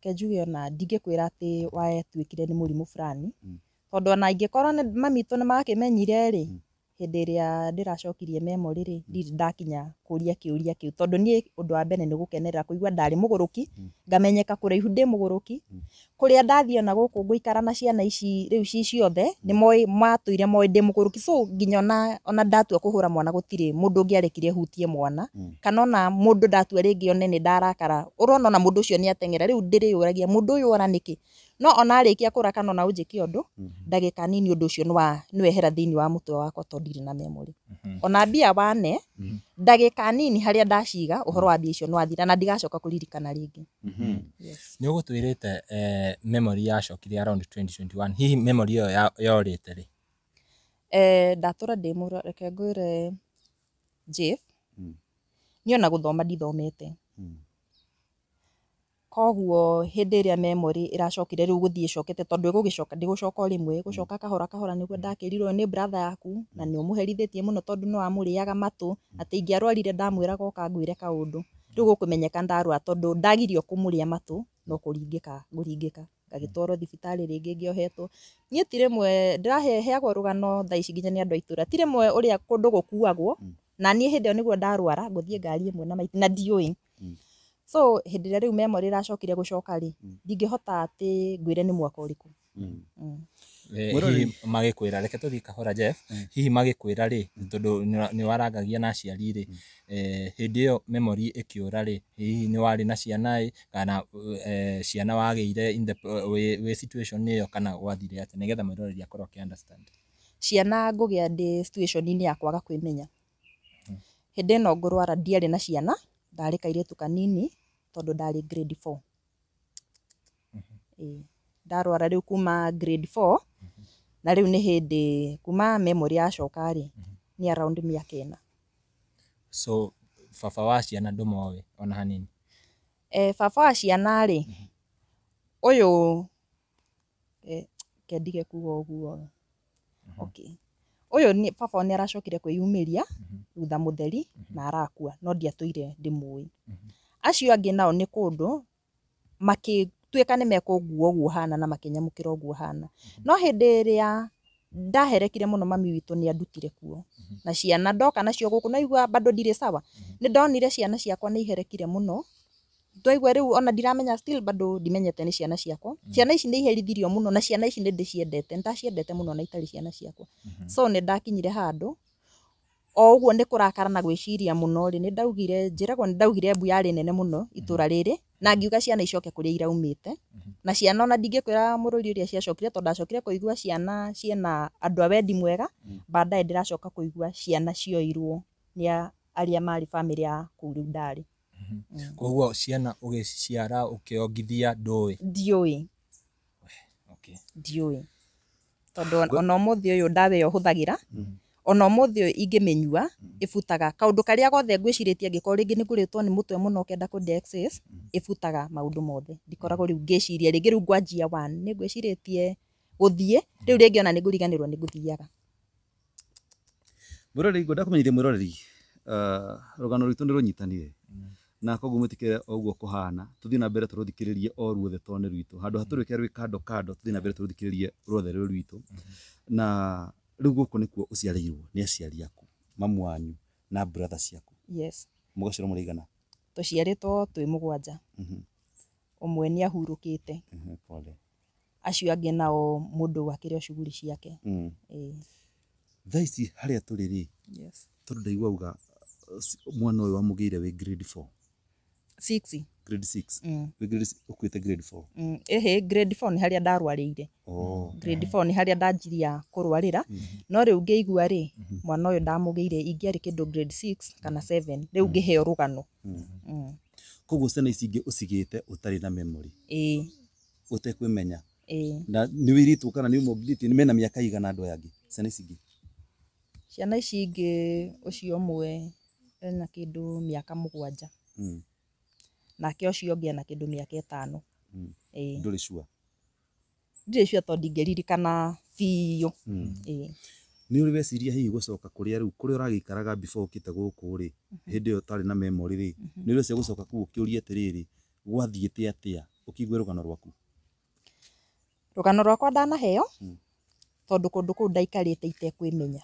ke njuge ona ndingĩkwĩra atĩ watuĩkire nĩ mũrimũ fulani, tondũ ona ingĩkorwo nĩ mami witũ nĩ makĩmenyire rĩ, hĩndĩ ĩrĩa ndĩracokirie memory rĩ, ndirĩ ndakinya kũria kĩũria kĩu, tondũ niĩ ũndũ wa mbere nĩ gũkenerera kũigua ndarĩ mũgũrũki, ngamenyeka kũraihu ndĩ mũgũrũki, kũrĩa ndathiĩ ona gũkũ ngũikara na ciana ici rĩu ci ciothe, nĩ moĩ, matũire moĩ ndĩ mũgũrũki, so nginya ona ndatua kũhũra mwana gũtirĩ mũndũ ũngĩarekire hutie mwana, kana ona mũndũ ndatua rĩngĩ one nĩ ndarakara, ũrona ona mũndũ ũcio nĩ ateng'era, rĩu ndĩrĩyũragia mũndũ ũyũ ora nĩkĩ? No ona arĩkia kũra kana ona ũnjĩke ũndũ, ndagĩka nini ũndũ ũcio nĩ wehera thĩinĩ wa mũtwe wakwa tondũ ndirĩ na memory. Ona mbia wane, ndagĩka nini harĩa ndaciga, ũhoro wa mbia icio nĩ wathira na ndigacoka kũririkana rĩngĩ. Yes. Nĩ ũgũtwĩrĩte memory yacokire around 2021. Hihi memory ĩyo yorĩte rĩ? Ndatũra ndĩ mũro, reke ngwĩre Jeff, niĩ ona gũthoma ndithomete. Koguo hĩndĩ ĩrĩa memory ĩracokire rĩu gũthiĩ ĩcokete, tondũ ĩgũgĩcoka, ndĩgũcoka o rĩmwe, ĩgũcoka kahora kahora, nĩguo ndakĩrirwo nĩ brother yaku na nĩ ũmũherithĩtie mũno tondũ nĩ wamũrĩaga matũ, atĩ ingĩarwarire ndamwĩraga oka ngwĩre kaũndũ, rĩu gũkũmenyeka ndarwara tondũ ndagirio kũmũrĩa matũ, no kũringĩka ngũringĩka, ngagĩtwarwo thibitarĩ rĩngĩ ngĩohetwo. Niĩ ti rĩmwe ndĩraheagwo rũgano thaa ici nginya nĩ andũ a itũra, ti rĩmwe ũrĩa kũndũ gũkuagwo, na niĩ hĩndĩ ĩyo nĩguo ndarwara ngũthiĩ ngari ĩmwe na maitũ na ndiũĩ. So hĩndĩ ĩrĩa rĩu memory ĩracokire gũcoka rĩ, ndingĩhota atĩ ngwĩre nĩ mwaka ũrĩkũ. Hihi magĩkwĩra, reke tũthiĩ kahora Jeff, hihi magĩkwĩra rĩ, tondũ nĩ warangagia na aciari rĩ, hĩndĩ ĩyo memory ĩkĩũra rĩ, hihi nĩ warĩ na ciana ĩ, kana ciana wagĩire in the wĩ situation ĩyo, kana gwathire atĩa, nĩgetha mwĩroreri akorwo akĩ understand. Ciana ngũgĩa ndĩ situation-inĩ ya kwaga kwĩmenya. Hĩndĩ ĩno ngũrwara ndiarĩ na ciana, ndarĩ kairĩtu kanini tondũ ndarĩ grade 4. Ĩĩ, ndarwara rĩu kuma grade 4, na rĩu nĩ hĩndĩ kuma memory yacoka rĩ, nĩ around mĩaka 4. So baba wa ciana ndũmoĩ ona hanini? Baba wa ciana rĩ, ũyũ ke ndige kuga ũguo. Okay. Ũyũ nĩ baba nĩ aracokire kwĩyumĩria thutha mũtheri na arakua, no ndiatũire ndĩmũĩ. Acio angĩ nao nĩ kũndũ makĩtuĩka nĩ mekũngua ũguo hana na makĩnyamũkĩra ũguo hana. No hĩndĩ ĩrĩa ndaherekire mũno mami witũ nĩ andutire kuo. Na ciana ndoka nacio gũkũ naigua bado ndirĩ sawa. Nĩ ndonire ciana ciakwa nĩ iherekire mũno. Twaigua rĩu ona ndiramenya, still bado ndimenyete nĩ ciana ciakwa. Ciana ici nĩ iherithirio mũno na ciana ici nĩ ndĩciendete, nĩ ndaciendete mũno na itarĩ ciana ciakwa. So nĩ ndakinyire handũ o ũguo nĩ kũrakara na gwĩciria mũno rĩ, nĩ ndaugire, njĩragwo nĩ ndaugire mbu yarĩ nene mũno itũra rĩrĩ, na ngiuga ciana icoke kũrĩa iraumĩte. Na ciana ona ndingĩkwĩra mũrũri ũrĩa ciacokire, tondũ ndacokire kũigua ciana ciĩna andũ a wendi mwega, baadaye ndĩracoka kũigua ciana cioirwo nĩ arĩa marĩ bamĩrĩ ya kũu rĩu ndarĩ. Koguo ciana ũgĩciara ũkĩongithia ndũĩ? Ndiũĩ. Okay. Ndiũĩ. Tondũ ona ũmũthĩ ũyũ ndawa ĩyo hũthagĩra, ona ũmũthĩ ũyũ ingĩmĩnyua, ĩbutaga kaũndũ karĩa gothe ngwĩcirĩtie, angĩkorwo rĩngĩ nĩ ngũrĩtwo nĩ mũtwe mũno ũkenda kũndĩa excess, ĩbutaga maũndũ mothe. Ndikoragwo rĩu ngĩciria rĩngĩ, rĩu ngwanjia one, nĩ ngwĩcirĩtie gũthiĩ, rĩu rĩngĩ ona nĩ ngũriganĩrwo nĩ ngũthiaga. Mwĩroreri, ngwenda kũmenyithia mwĩroreri, rũgano rwitũ nĩ rũnyitanire na koguo mwĩtĩkĩre o ũguo kũhana, tũthiĩ na mbere tũrũthikĩrĩrie o ruothe tondũ nĩ rwitũ, handũ ha tũrwĩke rwĩ kando kando, tũthiĩ na mbere tũrũthikĩrĩrie ruothe rwĩ rwitũ. Na rĩu gũkũ nĩkuo ũciarĩirwo nĩ aciari aku, mamu wanyu na brother ciaku? Yes. Mũgaciarwo mũrĩ aigana? Tũciarĩtwo twĩ 7. Ũmwe nĩ ahurũkĩte. Pole. Acio angĩ nao mũndũ akĩrĩ o shughuli ciake. Ĩĩ. Thaa ici harĩa tũrĩ rĩ, tondũ ndaigua uga mwana ũyũ wamũgĩire wĩ grade 4? 6. Grade 6. Wĩ grade ũkuĩte grade 4? Ĩhĩ, grade 4 nĩ harĩa ndarwarĩire. Oh. Grade 4 nĩ harĩa ndanjiria kũrwarĩra, no rĩu ngĩigua rĩ, mwana ũyũ ndamũgĩire ingĩarĩ kĩndũ grade 6 kana 7, rĩu ngĩheo rũgano. Koguo ciana ici ingĩ ũcigĩte ũtarĩ na memory? Ĩĩ. Ũtekwĩmenya? Ĩĩ. Na nĩ wĩrĩtwo kana nĩ ũmongithĩtie nĩ mena mĩaka igana andũ aya angĩ, ciana ici ingĩ? Ciana ici ingĩ, ũcio ũmwe ena kĩndũ mĩaka 7. Nake ũcio ũngĩ ena kĩndũ mĩaka 5. Ĩĩ. Ndũrĩ sure? Ndirĩ sure tondũ ndingĩririkana biũ. Ĩĩ. Nĩ ũrĩ weciria hihi gũcoka kũrĩa rĩu kũrĩa ũragĩikaraga before ũkĩte gũkũ rĩ, hĩndĩ ĩyo ũtarĩ na memory rĩ, nĩ ũrĩ weciria gũcoka kũu ũkĩũrie atĩrĩrĩ, gwathiĩte atĩa, ũkĩigue rũgano rwaku? Rũgano rwakwa ndanaheo, tondũ kũndũ kũu ndaikarĩte itekwĩmenya.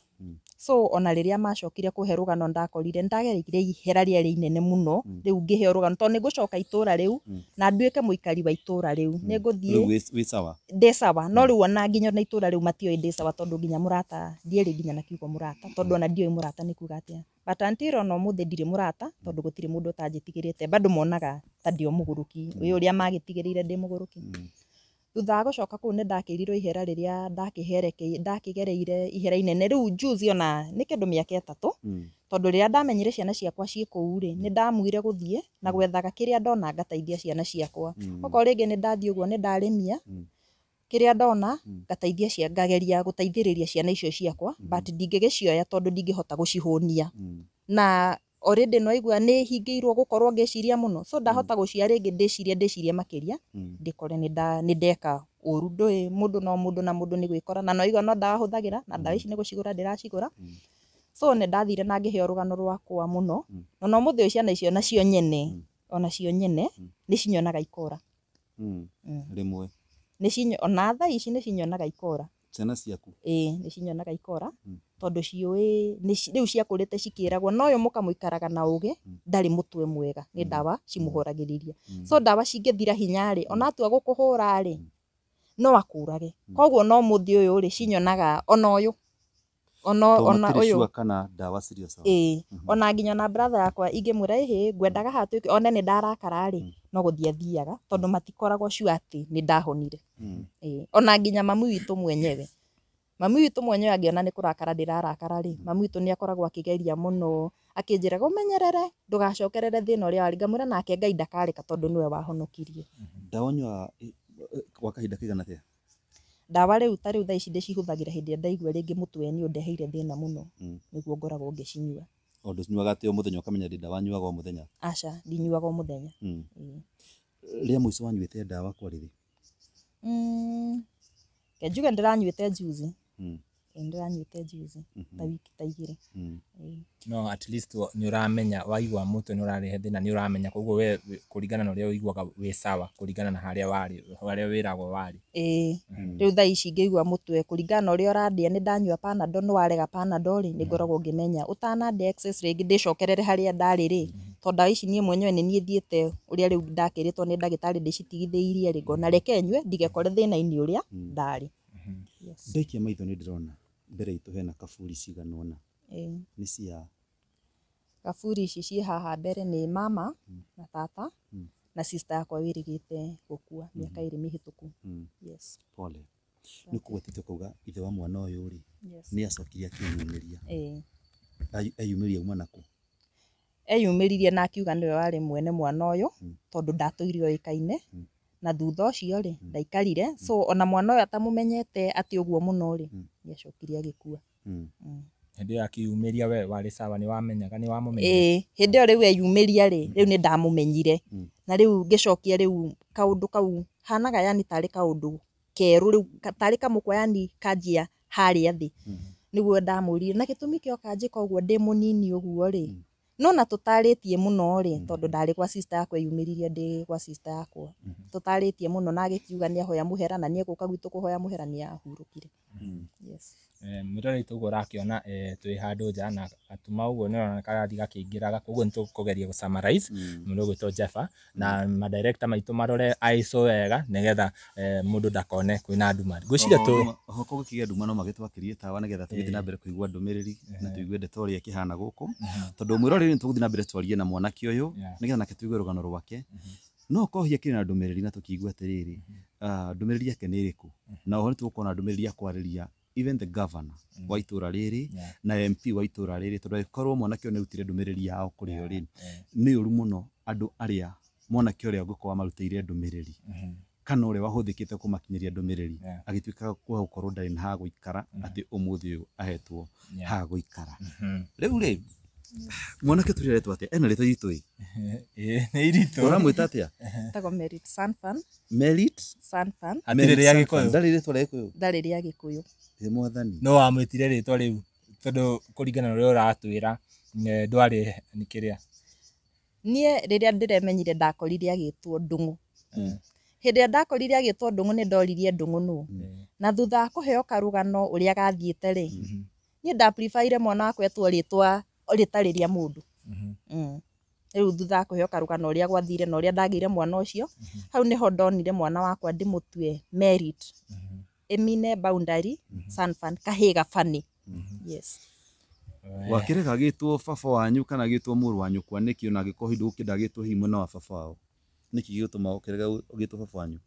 So ona rĩrĩa macokire kũhe rũgano, ndakorire ndagereire ihera rĩarĩ inene mũno. Rĩu ngĩheo rũgano, tondũ nĩ ngũcoka itũra rĩu na nduĩke mũikari wa itũra rĩu, nĩ ngũthiĩ. Rĩu wĩ sawa? Ndĩ sawa, no rĩu ona nginya na itũra rĩu matiũĩ ndĩ sawa, tondũ nginya mũrata ndiarĩ nginya na kiugo mũrata, tondũ ona ndiũĩ mũrata nĩ kuga atĩa. But until ona ũmũthĩ ndirĩ mũrata, tondũ gũtirĩ mũndũ ũtanjĩtigĩrĩte, bado monaga ta ndĩ o mũgũrũki ũyũ ũrĩa magĩtigĩrĩire ndĩ mũgũrũki. Thutha wa gũcoka kũu, nĩ ndakĩrirwo ihera rĩrĩa ndakĩgereire, ihera inene rĩu juzi, ona nĩ kĩndũ mĩaka 3, tondũ rĩrĩa ndamenyire ciana ciakwa ciĩ kũu rĩ, nĩ ndamuire gũthiĩ na gwethaga kĩrĩa ndona ngateithia ciana ciakwa. Okorwo rĩngĩ nĩ ndathiĩ ũguo, nĩ ndarĩmia kĩrĩa ndona ngateithia cia, ngageria gũteithĩrĩria ciana icio ciakwa, but ndingĩgĩcioya tondũ ndingĩhota gũcihũnia, na already no igua nĩ hingĩirwo gũkorwo ngĩciria mũno, so ndahota gũcia rĩngĩ ndĩcirie makĩria, ndĩkore nĩ ndeka ũru. Ndũĩ mũndũ no mũndũ, na mũndũ nĩ gwĩkora na no igua no ndawa hũthagĩra, na ndawa ici nĩ gũcigũra ndĩracigũra. So nĩ ndathire na ngĩheo rũgano rwakwa mũno, na ũmũthĩ ũyũ ciana icio nacio nyene, onacio nyene nĩ cinyonaga ikora. Rĩmwe. Ona thaa ici nĩ cinyonaga ikora. Ciana ciaku? Ĩĩ, nĩ cinyonaga ikora, tondũ ciũĩ rĩu ciakũrĩte cikĩragwo na ũyũ mũkamũikaraga na ũgĩ ndarĩ mũtwe mwega, nĩ ndawa cimũhoragĩrĩria. So ndawa cingĩthira hinya rĩ, ona atua gũkũhũra rĩ, no akũrage. Koguo no mũthĩ ũyũ rĩ, cinyonaga ona ũyũ ona Tondũ ona matirĩ ũyũ sure kana ndawa cirĩ o sawa. Ĩĩ, ona nginya na brother yakwa ingĩmwĩra ĩhĩ ngwendaga haha twĩke, one nĩ ndarakara rĩ, no gũthiĩ athiaga, tondũ matikoragwo sure atĩ nĩ ndahonire. Ĩĩ, ona nginya mami witũ mwenyewe angĩona nĩ kũrakara ndĩrarakara rĩ, mami witũ nĩ akoragwo akĩgeria mũno akĩnjĩraga ũmenyerere ndũgacokerere thĩna ũrĩa warĩ. Ngamwĩra nake Ngai ndakareka, tondũ nĩwe wahonokirie. Ndawa ũnyuaga gwa kahinda kaigana atĩa? Ndawa rĩu, ta rĩu thaa ici ndĩcihũthagĩra hĩndĩ ĩrĩa ndaigua rĩngĩ mũtwe nĩ ũndeheire thĩna mũno, nĩguo ngoragwo ngĩcinyua. O ndũcinyuaga atĩ o mũthenya ũkamenya ndĩ ndawa nyuaga o mũthenya? Aca, ndinyuaga o mũthenya. Ĩĩ. Rĩa mũico wanyuĩte ndawa kwarĩ rĩ? Reke njuge ndĩranyuĩte juzi. Ĩĩ, ndĩranyuĩte juzi ta wiki ta 2. Ĩĩ. No at least nĩ ũramenya waigua mũtwe nĩ ũrarehe thĩna, nĩ ũramenya. Koguo we kũringana na ũrĩa ũiguaga wĩ sawa kũringana na harĩa warĩ, harĩa wĩragwo warĩ. Ĩĩ, rĩu thaa ici ngĩigua mũtwe kũringana na ũrĩa ũrandĩa, nĩ ndanyua Panadol, nĩ warega Panadol rĩ, nĩ ngoragwo ngĩmenya ũtanandĩa excess rĩngĩ ndĩcokerere harĩa ndarĩ rĩ, tondũ ndawa ici niĩ mwenyewe nĩ niĩ thiĩte ũrĩa rĩu ndakĩrĩtwo nĩ ndagĩtarĩ ndĩcitigithĩirie rĩ, ngona reke nyue ndigekore thĩna-inĩ ũrĩa ndarĩ. Yes. Ndaikia maitho nĩ ndĩrona mbere itũ hena kaburi cigana ũna. Ĩĩ. Nĩ cia? Kaburi ici ciĩ haha mbere nĩ mama na tata na sister yakwa wĩrĩgĩte gũkua mĩaka 2 mĩhĩtũku. Yes. Pole. Nĩ kũgwetete ũkauga ithe wa mwana ũyũ rĩ, Yes. nĩ acokire akĩyumĩria. Ĩĩ. Eyumĩria uma nakũ? Eyumĩririe na akiuga nĩwe warĩ mwene mwana ũyũ, tondũ ndatũire oĩkaine, na thutha ũcio rĩ, ndaikarire, so ona mwana ũyũ atamũmenyete atĩ ũguo mũno rĩ, nĩ acokire agĩkua. Hĩndĩ ĩyo akĩyumĩria we warĩ sawa, nĩ wamenyaga, nĩ wamũmenyire? Ĩĩ, hĩndĩ ĩyo rĩu eyumĩria rĩ, rĩu nĩ ndamũmenyire, na rĩu ngĩcokia rĩu kaũndũ kau hanaga yani tarĩ kaũndũ kerũ rĩu, tarĩ kamũkwa yani kanjia harĩa thĩ, nĩguo ndamũririe na gĩtũmi kĩoka njĩka ũguo ndĩ mũnini ũguo rĩ, no na tũtarĩtie mũno rĩ, tondũ ndarĩ gwa sister yakwa, eyumĩririe ndĩ gwa sister yakwa, tũtarĩtie mũno, na agĩkiuga nĩ ahoya mũhera na nĩ egũka gwitũ kũhoya mũhera, nĩ ahurũkire. Yes. Mwĩroreri, ũguo ũrakĩona twĩ handũ nja na gatuma ũguo nĩ ũrona karathiĩ gakĩingĩraga, koguo nĩ tũkũgeria gũ summarize. Mũndũ ũgwĩtwo Jeffa na madirector maitũ marore ISO wega nĩgetha mũndũ ndakone kwĩna nduma, ngwĩciria tũ Oho kũngĩkĩgĩa nduma no magĩtwakĩrie tawa nĩgetha tũgĩthiĩ na mbere kũigua ndũmĩrĩri na tũigue ndeto ũrĩa ĩkĩhana gũkũ, tondũ mwĩroreri nĩ tũgũthiĩ na mbere twarie na mwanake ũyũ nĩgetha nake tũigue rũgano rwake, no korwo hihi akĩrĩ na ndũmĩrĩri na tũkĩigue atĩrĩrĩ, ndũmĩrĩri yake nĩ ĩrĩkũ, na oho nĩ tũgũkorwo na ndũmĩrĩri ya kwarĩria even the governor wa itũra rĩrĩ na MP wa itũra rĩrĩ, tondũ angĩkorwo mwanake ũyũ nĩ arutire ndũmĩrĩri yao kũrĩ o rĩ, nĩ ũru mũno andũ arĩa mwanake ũrĩa ũngĩkorwo amarutĩire ndũmĩrĩri. kana ũrĩa wahũthĩkĩte kũmakinyĩria ndũmĩrĩri Yeah. agĩtuĩka kwa gũkorwo ndarĩ na ha gũikara atĩ ũmũthĩ ũyũ ahetwo Yeah. ha gũikara. Rĩu rĩ, mwanake tũrĩ aretwo atĩa? Ena rĩtwa iritũ ĩ? Ĩĩ, nĩ iritũ. Ũramwĩta atĩa? Etagwo Merit Sanfan. Merit Sanfan. Hatirĩ Merit rĩa Sanfan. Gĩkũyũ. Ndarĩ rĩtwa rĩa Gĩkũyũ. Ndarĩ rĩa Gĩkũyũ. Ĩ mwathani. No wamwĩtire rĩtwa rĩu tondũ kũringana na ũrĩa ũratwĩra ndwarĩ nĩ kĩrĩa. Niĩ rĩrĩa ndĩremenyire ndakorire agĩtwo Ndung'u. Hĩndĩ ĩrĩa ndakorire agĩtwo Ndung'u nĩ ndoririe Ndung'u nũ. Na thutha wa kũheo karũgano ũrĩa gathiĩte rĩ, niĩ ndapreferire mwana wakwa etwo rĩtwa rĩtarĩ rĩa mũndũ. Rĩu thutha wa kũheo karũgano ũrĩa gwathire na ũrĩa ndagĩire mwana ũcio, hau nĩho ndonire mwana wakwa ndĩmũtue Merit. Ĩmine boundary Sanfan kahĩĩ gabani. Yes. Wakĩrega agĩtwo baba wanyu kana agĩtwo mũrũ wa nyũkwa nĩkĩ ona angĩkorwo hihi ndũgũkĩenda agĩtwo hihi mwena wa baba wao? Nĩkĩ gĩgũtũma ũkĩrega ũgĩtwo baba wanyu?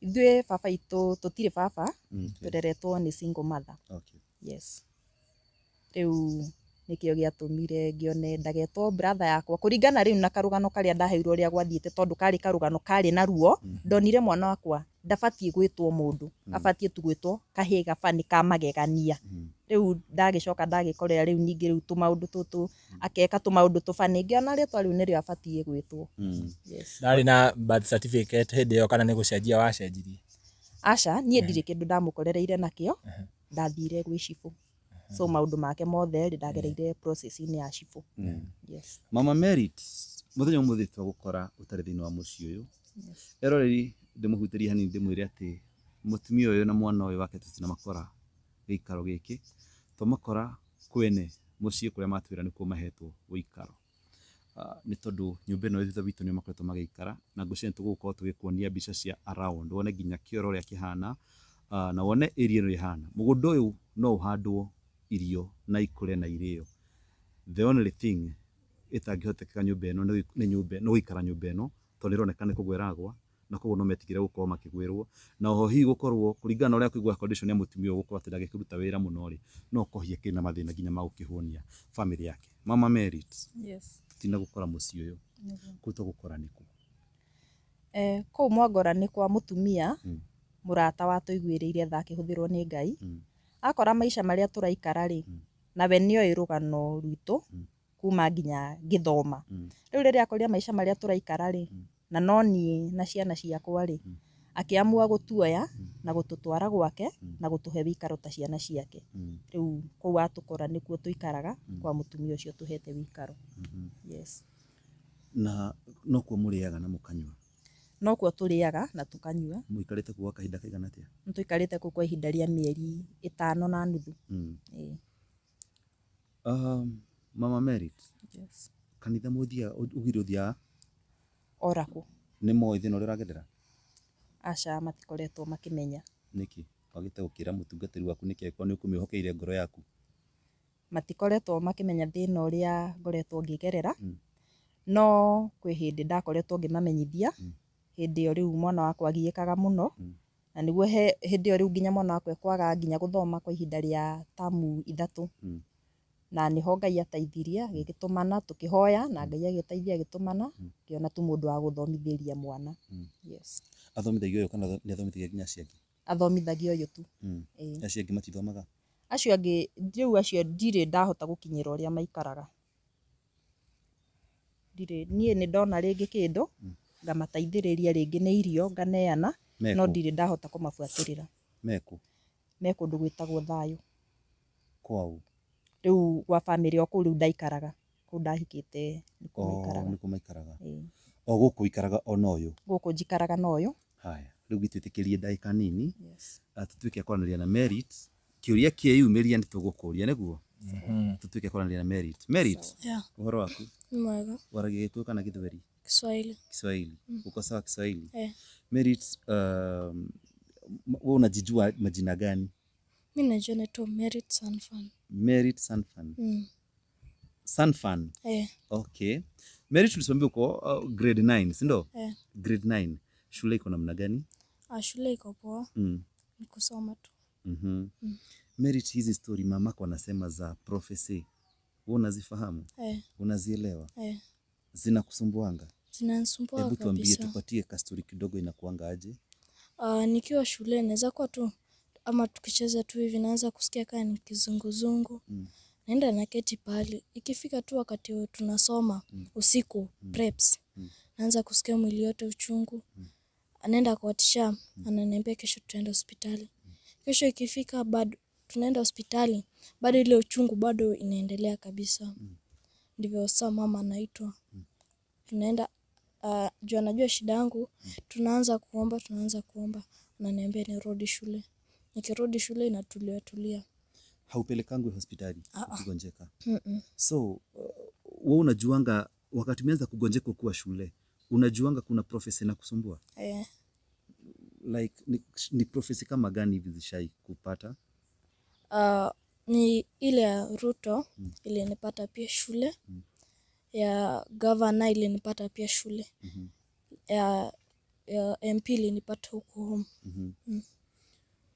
Ithuĩ baba itũ tũtirĩ baba, tũreretwo nĩ single mother. Okay. Yes. Rĩu nĩkĩo gĩatũmire ngĩone ndagetwo brother yakwa kũringana rĩu na karũgano karĩa ndaheirwo ũrĩa gwathiĩte tondũ karĩ karũgano karĩ na ruo. Ndonire mwana wakwa ndabatiĩ gwĩtwo mũndũ, abatiĩ tu gwĩtwo kahĩĩ gabani ka magegania. Rĩu ndagĩcoka ndagĩkorera rĩu ningĩ rĩu tũmaũndũ tũtũ akeka tũmaũndũ tũbani ngĩona rĩtwa rĩu nĩrĩo abatiĩ gwĩtwo. Yes. Ndarĩ na birth certificate hĩndĩ ĩyo kana nĩ gũcenjia wacenjirie? Aca, niĩ ndirĩ kĩndũ ndamũkorereire nakĩo, ndathire gwĩ cibũ. So maũndũ make mothe rĩ ndagereire process-inĩ ya cibũ. Yes. Mama Merit, mũthenya ũmũthĩ twagũkora ũtarĩ thĩinĩ wa mũciĩ ũyũ. Eroreri ndĩmũhutĩrie hanini ndĩmwĩre atĩ mũtumia ũyũ na mwana ũyũ wake tũtinamakora gĩikaro gĩkĩ, twamakora kwene mũciĩ kũrĩa matwĩra nĩkuo mahetwo ũikaro. Nĩ tondũ nyũmba ĩno ĩ thutha witũ nĩo makoretwo magĩikara na ngwĩciria nĩtũgũkorwo tũgĩkuonia mbica cia around wone nginya kĩoro ũrĩa kĩhana, na wone area ĩno ĩhana. Mũgũnda ũyũ no ũhandwo irio na ikũre na irĩo. The only thing ĩtangĩhotekeka nyũmba ĩno nĩ nyũmba nĩ gũikara nyũmba ĩno tondũ nĩĩroneka nĩ kũgwa ĩragwa na koguo no metigĩre gũkorwo makĩgwĩrwo na oho hihi gũkorwo kũringana na ũrĩa kũigua condition ya mũtumia ũyũ gũkorwo atĩ ndangĩkĩruta wĩra mũno rĩ, no ũkorwo hihi akĩrĩ na mathĩna nginya ma gũkĩhũnia bamĩrĩ yake. Mama Merit, Yes. tũtinagũkora mũciĩ ũyũ, kũu tũgũkora nĩkũ? Kũu Mwangora nĩ kwa mũtumia mũrata watũiguĩrĩire tha akĩhũthĩrwo nĩ Ngai. Akora maica marĩa tũraikara rĩ, nawe nĩoĩ rũgano rwitũ kuma nginya ngĩthoma. Rĩu rĩrĩa akorire maica marĩa tũraikara rĩ, na no niĩ na ciana ciakwa rĩ, akĩamua gũtuoya na gũtũtwara gwake na gũtũhe wĩikaro ta ciana ciake. Rĩu kũu atũkora nĩkuo tũikaraga kwa mũtumia ũcio tũhete wĩikaro. Yes. Na nokuo mũrĩaga na mũkanyua? Nokuo tũrĩaga na tũkanyua. Mũikarĩte kuo gwa kahinda kaigana atĩa? Nĩtũikarĩte kũu kwa ihinda rĩa mĩeri 5 na nuthu. Ĩĩ. Mama Merit, Yes. kanitha mũthiaga ugire ũthiaga? Oracle. Nĩ moĩ thĩna ũrĩa ũragerera? Aca, matikoretwo makĩmenya. Nĩkĩ? Wagĩte gũkĩra mũtungatĩri waku nĩkĩ angĩkorwo nĩ ũkũmĩhokeire ngoro yaku? Matikoretwo makĩmenya thĩna ũrĩa ngoretwo ngĩgerera, no kwĩ hĩndĩ ndakoretwo ngĩmamenyithia, hĩndĩ ĩyo rĩu mwana wakwa agiĩkaga mũno, na nĩguo hĩndĩ ĩyo rĩu nginya mwana wakwa ekwaga nginya gũthoma kwa ihinda rĩa tamu 3. Na nĩho Ngai ateithirie agĩgĩtũmana tũkĩhoya na Ngai agĩteithia agĩtũmana ngĩona tu mũndũ wa gũthomithĩria mwana. Yes. Athomithagia ũyũ kana nĩ athomithagia nginya acio angĩ? Athomithagia ũyũ tu. Ĩĩ. Acio angĩ matithomaga? Acio angĩ rĩu acio ndirĩ ndahota gũkinyĩra ũrĩa maikaraga. Ndirĩ, niĩ nĩ ndona rĩngĩ kĩndũ ngamateithĩrĩria rĩngĩ nĩ irio nganeana, no ndirĩ ndahota kũmabuatĩrĩra. Mekũ? Me kũndũ gwĩtagwo Thayũ. Kwao? Rĩu gwa bamĩrĩ o kũu rĩu ndaikaraga, kũu ndahikĩte nĩkuo maikaraga. Nĩkuo maikaraga. Ĩĩ. O gũkũ ũikaraga ona ũyũ? Gũkũ njikaraga na ũyũ. Haya, rĩu gĩtwĩtĩkĩrie ndagĩka nini. Yes. Tũtuĩke a kwaranĩria na Merit. Kĩũria kĩyumĩria nĩ tũgũkũria nĩguo? Tũtuĩke a kwaranĩria na Merit. Merit, Yeah. ũhoro waku? Ni mwega. Waragia Gĩkũyũ kana Gĩthweri? Kiswahili. Kiswahili. Uko sawa Kiswahili? Eh. Merit, wewe unajijua majina gani? Mi najua naitwa Merit Sanfan. Merit Sanfan. Sanfan. Eh. Okay. Merit, tulisimamia uko grade 9, si ndio? Eh. Grade 9. Shule iko namna gani? Shule iko poa. Ni kusoma tu. Merit, hizi story mamako anasema za prophecy, wewe unazifahamu? Eh. Unazielewa? Eh. Zinakusumbuanga? Zinanisumbua Hebu tuambie, kabisa. tupatie kastori kidogo, inakuanga aje? Nikiwa shule naweza kuwa tu ama tukicheza tu hivi naanza kusikia kama ni kizunguzungu. Naenda naketi pahali. Ikifika tu wakati tunasoma usiku preps. Naanza kusikia mwili yote uchungu. Anaenda kwa tisha, ananiambia kesho tutaenda hospitali. Kesho ikifika bado tunaenda hospitali, bado ile uchungu bado inaendelea kabisa. Ndivyo sasa mama anaitwa. Tunaenda juu anajua shida yangu, tunaanza kuomba, ananiambia nirudi shule. Nikirudi shule inatulia tulia. Haupelekangwi hospitali ukigonjeka? So wewe unajuanga wakati umeanza kugonjeka ukiwa shule, unajuanga kuna prophecy na kusumbua? Like ni prophecy kama gani hivi zishai kupata? Ni ile ya Ruto ilinipata pia shule. Ya governor ilinipata pia shule. Ya MP ilinipata huko home.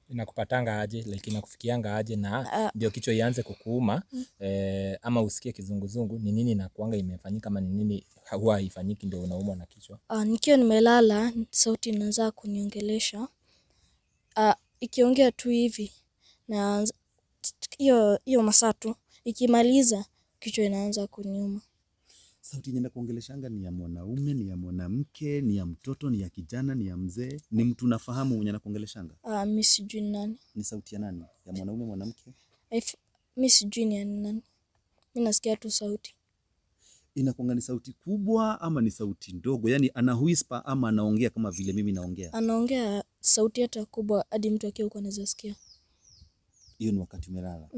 Inakupatanga aje, like inakufikianga aje na ndio kichwa ianze kukuuma, ama usikie kizunguzungu, ni nini inakuanga imefanyika ama ni nini huwa haifanyiki ndio unaumwa na kichwa? Nikiwa nimelala sauti inaanza kuniongelesha. Ikiongea tu hivi na hiyo masaa tu ikimaliza kichwa inaanza kuniuma. Sauti yenye inakuongeleshanga ni ya mwanaume, ni ya mwanamke, ni ya mtoto, ni ya kijana, ni ya mzee? Ni mtu unafahamu mwenye anakuongeleshanga? Mi sijui ni nani. Ni sauti ya nani? Ya mwanaume, mwanamke? Mi sijui ni ya nani. Mi nasikia tu sauti. Inakuanga ni sauti kubwa ama ni sauti ndogo? Yaani ana whisper ama anaongea kama vile mimi naongea? Anaongea sauti hata kubwa hadi mtu akiwa huko anaweza sikia. Hiyo ni wakati umelala.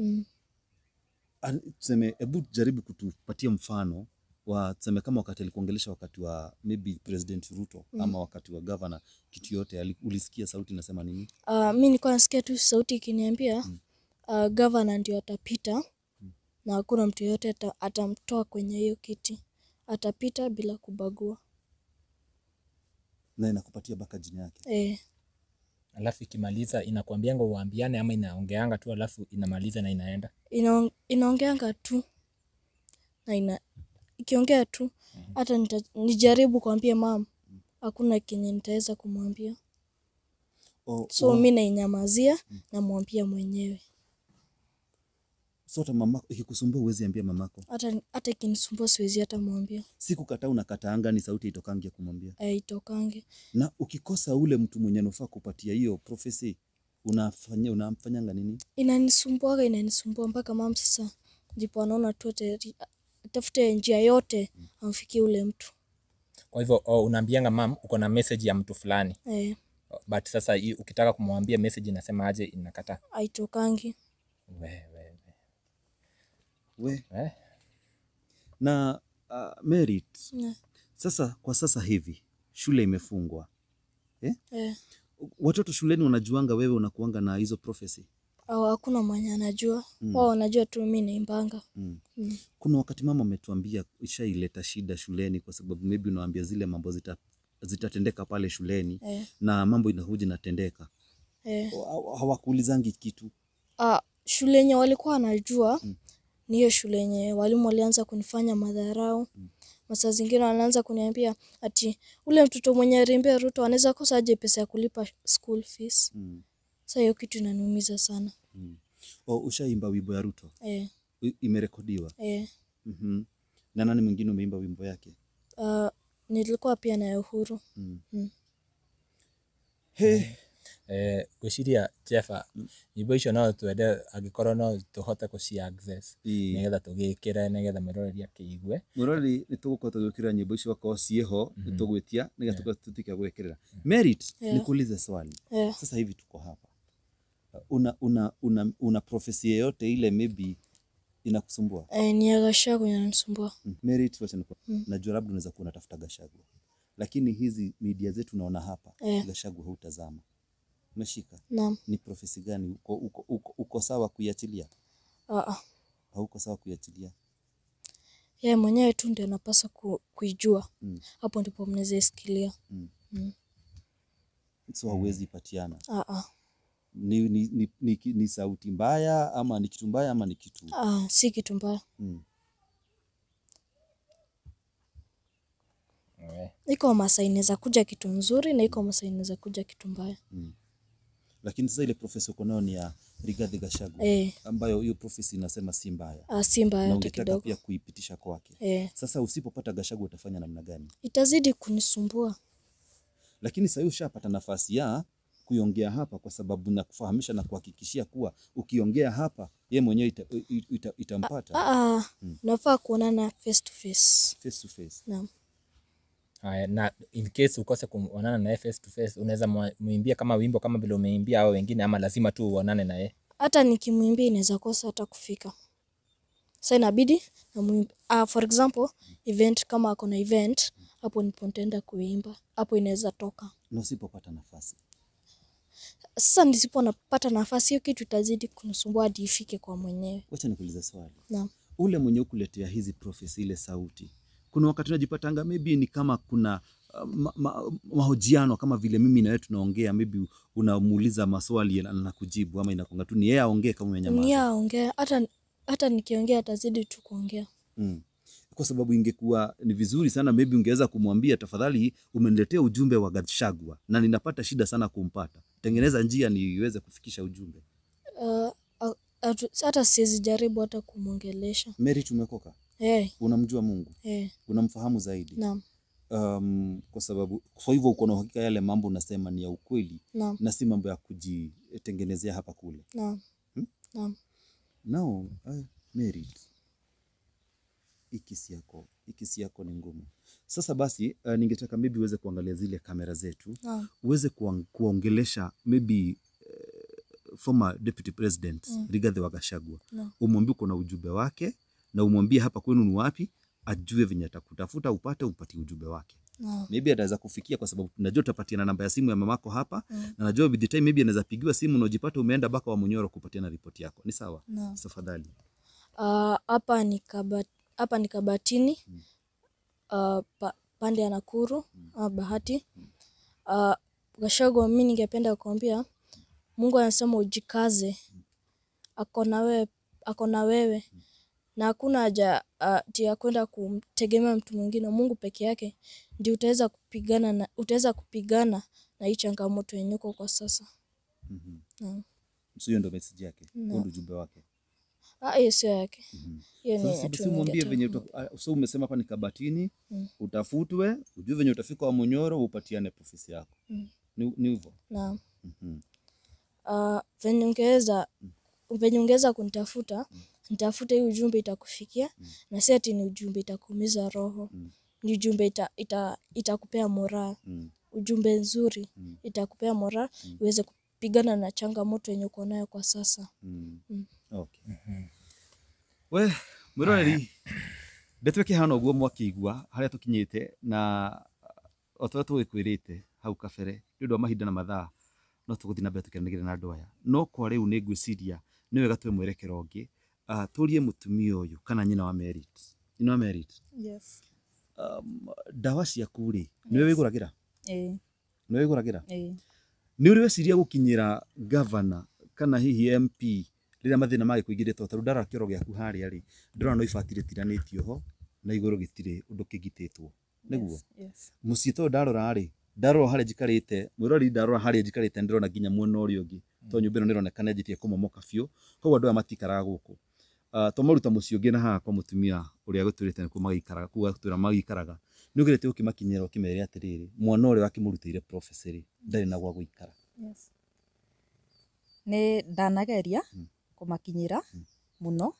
Tuseme, hebu jaribu kutupatia mfano wa tuseme kama wakati alikuongelesha wakati wa maybe President Ruto ama wakati wa governor, kitu yote ulisikia sauti inasema nini? Mi nilikuwa nasikia tu sauti ikiniambia governor ndio atapita na hakuna mtu yeyote atamtoa kwenye hiyo kiti. Atapita bila kubagua. Na inakupatia baka jina yake. Alafu ikimaliza inakuambianga uambiane ama inaongeanga tu alafu inamaliza na inaenda? Inaongeanga tu. Na ikiongea tu hata nijaribu kuambia mom, hakuna kenye nitaweza kumwambia. So mimi nainyamazia namwambia mwenyewe. So hata mamako ikikusumbua huwezi ambia mamako? Hata ikinisumbua siwezi hata mwambia. Sikukataa, unakataanga ni sauti itokange kumwambia? Itokange. Na ukikosa ule mtu mwenye anafaa kupatia hiyo prophecy, unamfanyanga nini? Inanisumbua mpaka mom sasa ndipo anaona tu tafute njia yote amfikie ule mtu. Kwa hivyo unaambianga mam uko na message ya mtu fulani. But sasa ukitaka kumwambia message inasema aje, inakataa? Haitokangi. We. Na Merit. Sasa kwa sasa hivi shule imefungwa. Watoto shuleni wanajuanga wewe unakuanga na hizo prophecy? Hakuna mwenye anajua. Wao wanajua tu mimi naimbanga. Kuna wakati mama ametuambia ishaileta shida shuleni kwa sababu maybe unawaambia zile mambo zitatendeka pale shuleni na mambo inakuja inatendeka. Hawakuulizangi kitu. Shule yenye walikuwa wanajua ni hiyo shule yenye walimu walianza kunifanya madharau. Masaa zingine wanaanza kuniambia ati ule mtoto mwenye aliimbia Ruto anaweza kosa aje pesa ya kulipa school fees. Sasa hiyo kitu inaniumiza sana. Ushaimba wimbo ya Ruto? Imerekodiwa? Na nani mwingine umeimba wimbo yake? Nilikuwa pia na Uhuru. Ngwĩciria Jefa, nyĩmbo icio no twende angĩkorwo no tũhote kũci access nĩgetha tũgĩkĩre nĩgetha mwĩroreri akĩigue. Mwĩroreri nĩ tũgũkorwo tũgĩkĩra nyĩmbo icio akorwo ciĩho nĩ tũgwĩtia nĩgetha tũtuĩke a gwĩkĩrĩra. Merit, nikuulize swali. Sasa hivi tuko hapa. Una prophecy yoyote ile maybe inakusumbua? Ni ya Gachagua inanisumbua. Merit, wacha najua labda unaweza kuwa unatafuta Gachagua. Lakini hizi media zetu naona hapa, Gachagua hutazama. Umeshika? Naam. Ni prophecy gani uko sawa kuiachilia? Hauko sawa kuiachilia? Yeye mwenyewe tu ndiye anapaswa kuijua. Hapo ndipo mnaweza isikilia. So hauwezi patiana. Ni sauti mbaya ama ni kitu mbaya ama ni kitu? Si kitu mbaya. Iko masaa inaweza kuja kitu nzuri na iko masaa inaweza kuja kitu mbaya. Lakini sasa ile prophecy uko nayo ni ya Rigathi Gachagua ambayo hiyo prophecy inasema si mbaya. Si mbaya Na hata ungetaka kidogo. pia kuipitisha kwake. Sasa usipopata Gachagua utafanya namna gani? Itazidi kunisumbua. Lakini sasa ushapata nafasi ya kuiongea hapa, kwa sababu na kufahamisha na kuhakikishia kuwa ukiongea hapa ye mwenyewe itampata. Nafaa kuonana face to face. Face to face. Naam. Haya, na in case ukose kuonana naye face to face, unaweza muimbia kama wimbo kama vile umeimbia hao wengine, ama lazima tu uonane naye? Hata nikimwimbia inaweza kosa hata kufika. Sasa inabidi for example event, kama ako na event hapo ndipo nitaenda kuimba, hapo inaweza toka. Na usipopata nafasi? Sasa nisipopata nafasi hiyo kitu itazidi kunisumbua hadi ifike kwa mwenyewe. Wacha nikuulize swali. Naam. Ule mwenye ukuletea hizi prophecy, ile sauti, kuna wakati unajipatanga maybe ni kama kuna mahojiano kama vile mimi na wewe tunaongea, maybe unamuuliza maswali na kujibu, ama inakuanga tu ni yeye aongee kama umenyamaza? Ni yeye aongee, hata nikiongea atazidi tu kuongea. Kwa sababu ingekuwa ni vizuri sana maybe ungeweza kumwambia, tafadhali umeniletea ujumbe wa Gachagua na ninapata shida sana kumpata, tengeneza njia niweze kufikisha ujumbe. Hata siwezi jaribu hata kumwongelesha. Mary, tumeokoka? Unamjua Mungu? Unamfahamu zaidi? Naam. Kwa sababu kwa hivyo uko na uhakika yale mambo unasema ni ya ukweli. Naam. Na si mambo ya kujitengenezea hapa kule. Naam. Naam. Now, Mary, ikisi yako ni ngumu. Sasa basi, ningetaka maybe uweze kuangalia zile kamera zetu. Naam. Uweze kuongelesha maybe former deputy president Rigathi wa Gachagua. Naam. Umwambie uko na ujumbe wake na umwambie hapa kwenu ni wapi, ajue venye atakutafuta upate upatie ujumbe wake. Naam. Maybe ataweza kufikia, kwa sababu najua utapatiana namba ya simu ya mamako hapa. Na najua with the time maybe anaweza pigiwa simu na ujipate umeenda baka wa Munyoro kupatiana ripoti yako. Ni sawa? Naam. Tafadhali. Hapa ni Kabatini. Pande ya Nakuru, Bahati. Gachagua, mimi ningependa kuambia Mungu anasema ujikaze. Ako na wewe. Na hakuna haja ya kwenda kumtegemea mtu mwingine. Mungu peke yake ndiye utaweza kupigana na hii changamoto yenye uko kwa sasa. Naam. So hiyo ndio message yake. Huo ndio ujumbe wake. Hiyo sio yake. Hiyo ni Sasa ya tu si mwambie ningetaka venye kumwambia. so umesema hapa ni Kabatini, utafutwe, ujue venye utafika wa Munyoro upatiane ofisi yako. Ni hivyo. Naam. Venye ungeweza kunitafuta, nitafute hii ujumbe itakufikia, na si ati ni ujumbe itakuumiza roho. Ni ujumbe itakupea moral. Ujumbe nzuri itakupea moral uweze kupigana na changamoto yenye uko nayo kwa sasa. Okay. We, mwiroreri, ndeto ĩkĩhana ũguo mwakĩigua harĩa tũkinyĩte, na o ta ũrĩa tũgĩkwĩrĩte hau kabere, nĩ ũndũ wa mahinda na mathaa no tũgũthiĩ na mbere tũkĩaranagĩria na andũ aya, no kwa rĩu nĩ ngwĩciria nĩ wega tuwe mwerekero ũngĩ. Tũrie mũtumia ũyũ kana nyina wa Merit. Nyina wa Merit. Yes. Ndawa ciaku rĩ, nĩwe wĩgũragĩra? Ĩĩ. Nĩwe wĩgũragĩra? Ĩĩ. Nĩ ũrĩ weciria gũkinyĩra governor kana hihi MP rĩrĩa mathĩna magĩkũingĩrĩte? Tondũ ndarora kĩoro gĩaku harĩa rĩ, ndĩrona no ibati rĩtiranĩtio ho na igũrũ gĩtirĩ ũndũ kĩgitĩtwo. Nĩguo? Yes, yes. Mũciĩ tondũ ndarora rĩ, ndarora harĩa njikarĩte, mwĩrori ndarora harĩa njikarĩte ndĩrona nginya mwena ũrĩa ũngĩ, tondũ nyũmba ĩno nĩĩronekana ĩnjĩtie kũmomoka biũ, koguo andũ aya matikaraga gũkũ. Twamaruta mũciĩ ũngĩ na haha kwa mũtumia ũrĩa gũtũrĩte nĩkuo magĩikaraga, kũu atũra magĩikaraga. Nĩ ũgeretie ũkĩmakinyĩra ũkĩmere atĩrĩrĩ, mwana ũrĩa wakĩmũrutĩire prophecy rĩ, ndarĩ na gwa gũikara. Yes. Nĩ ndanageria kũmakinyĩra mũno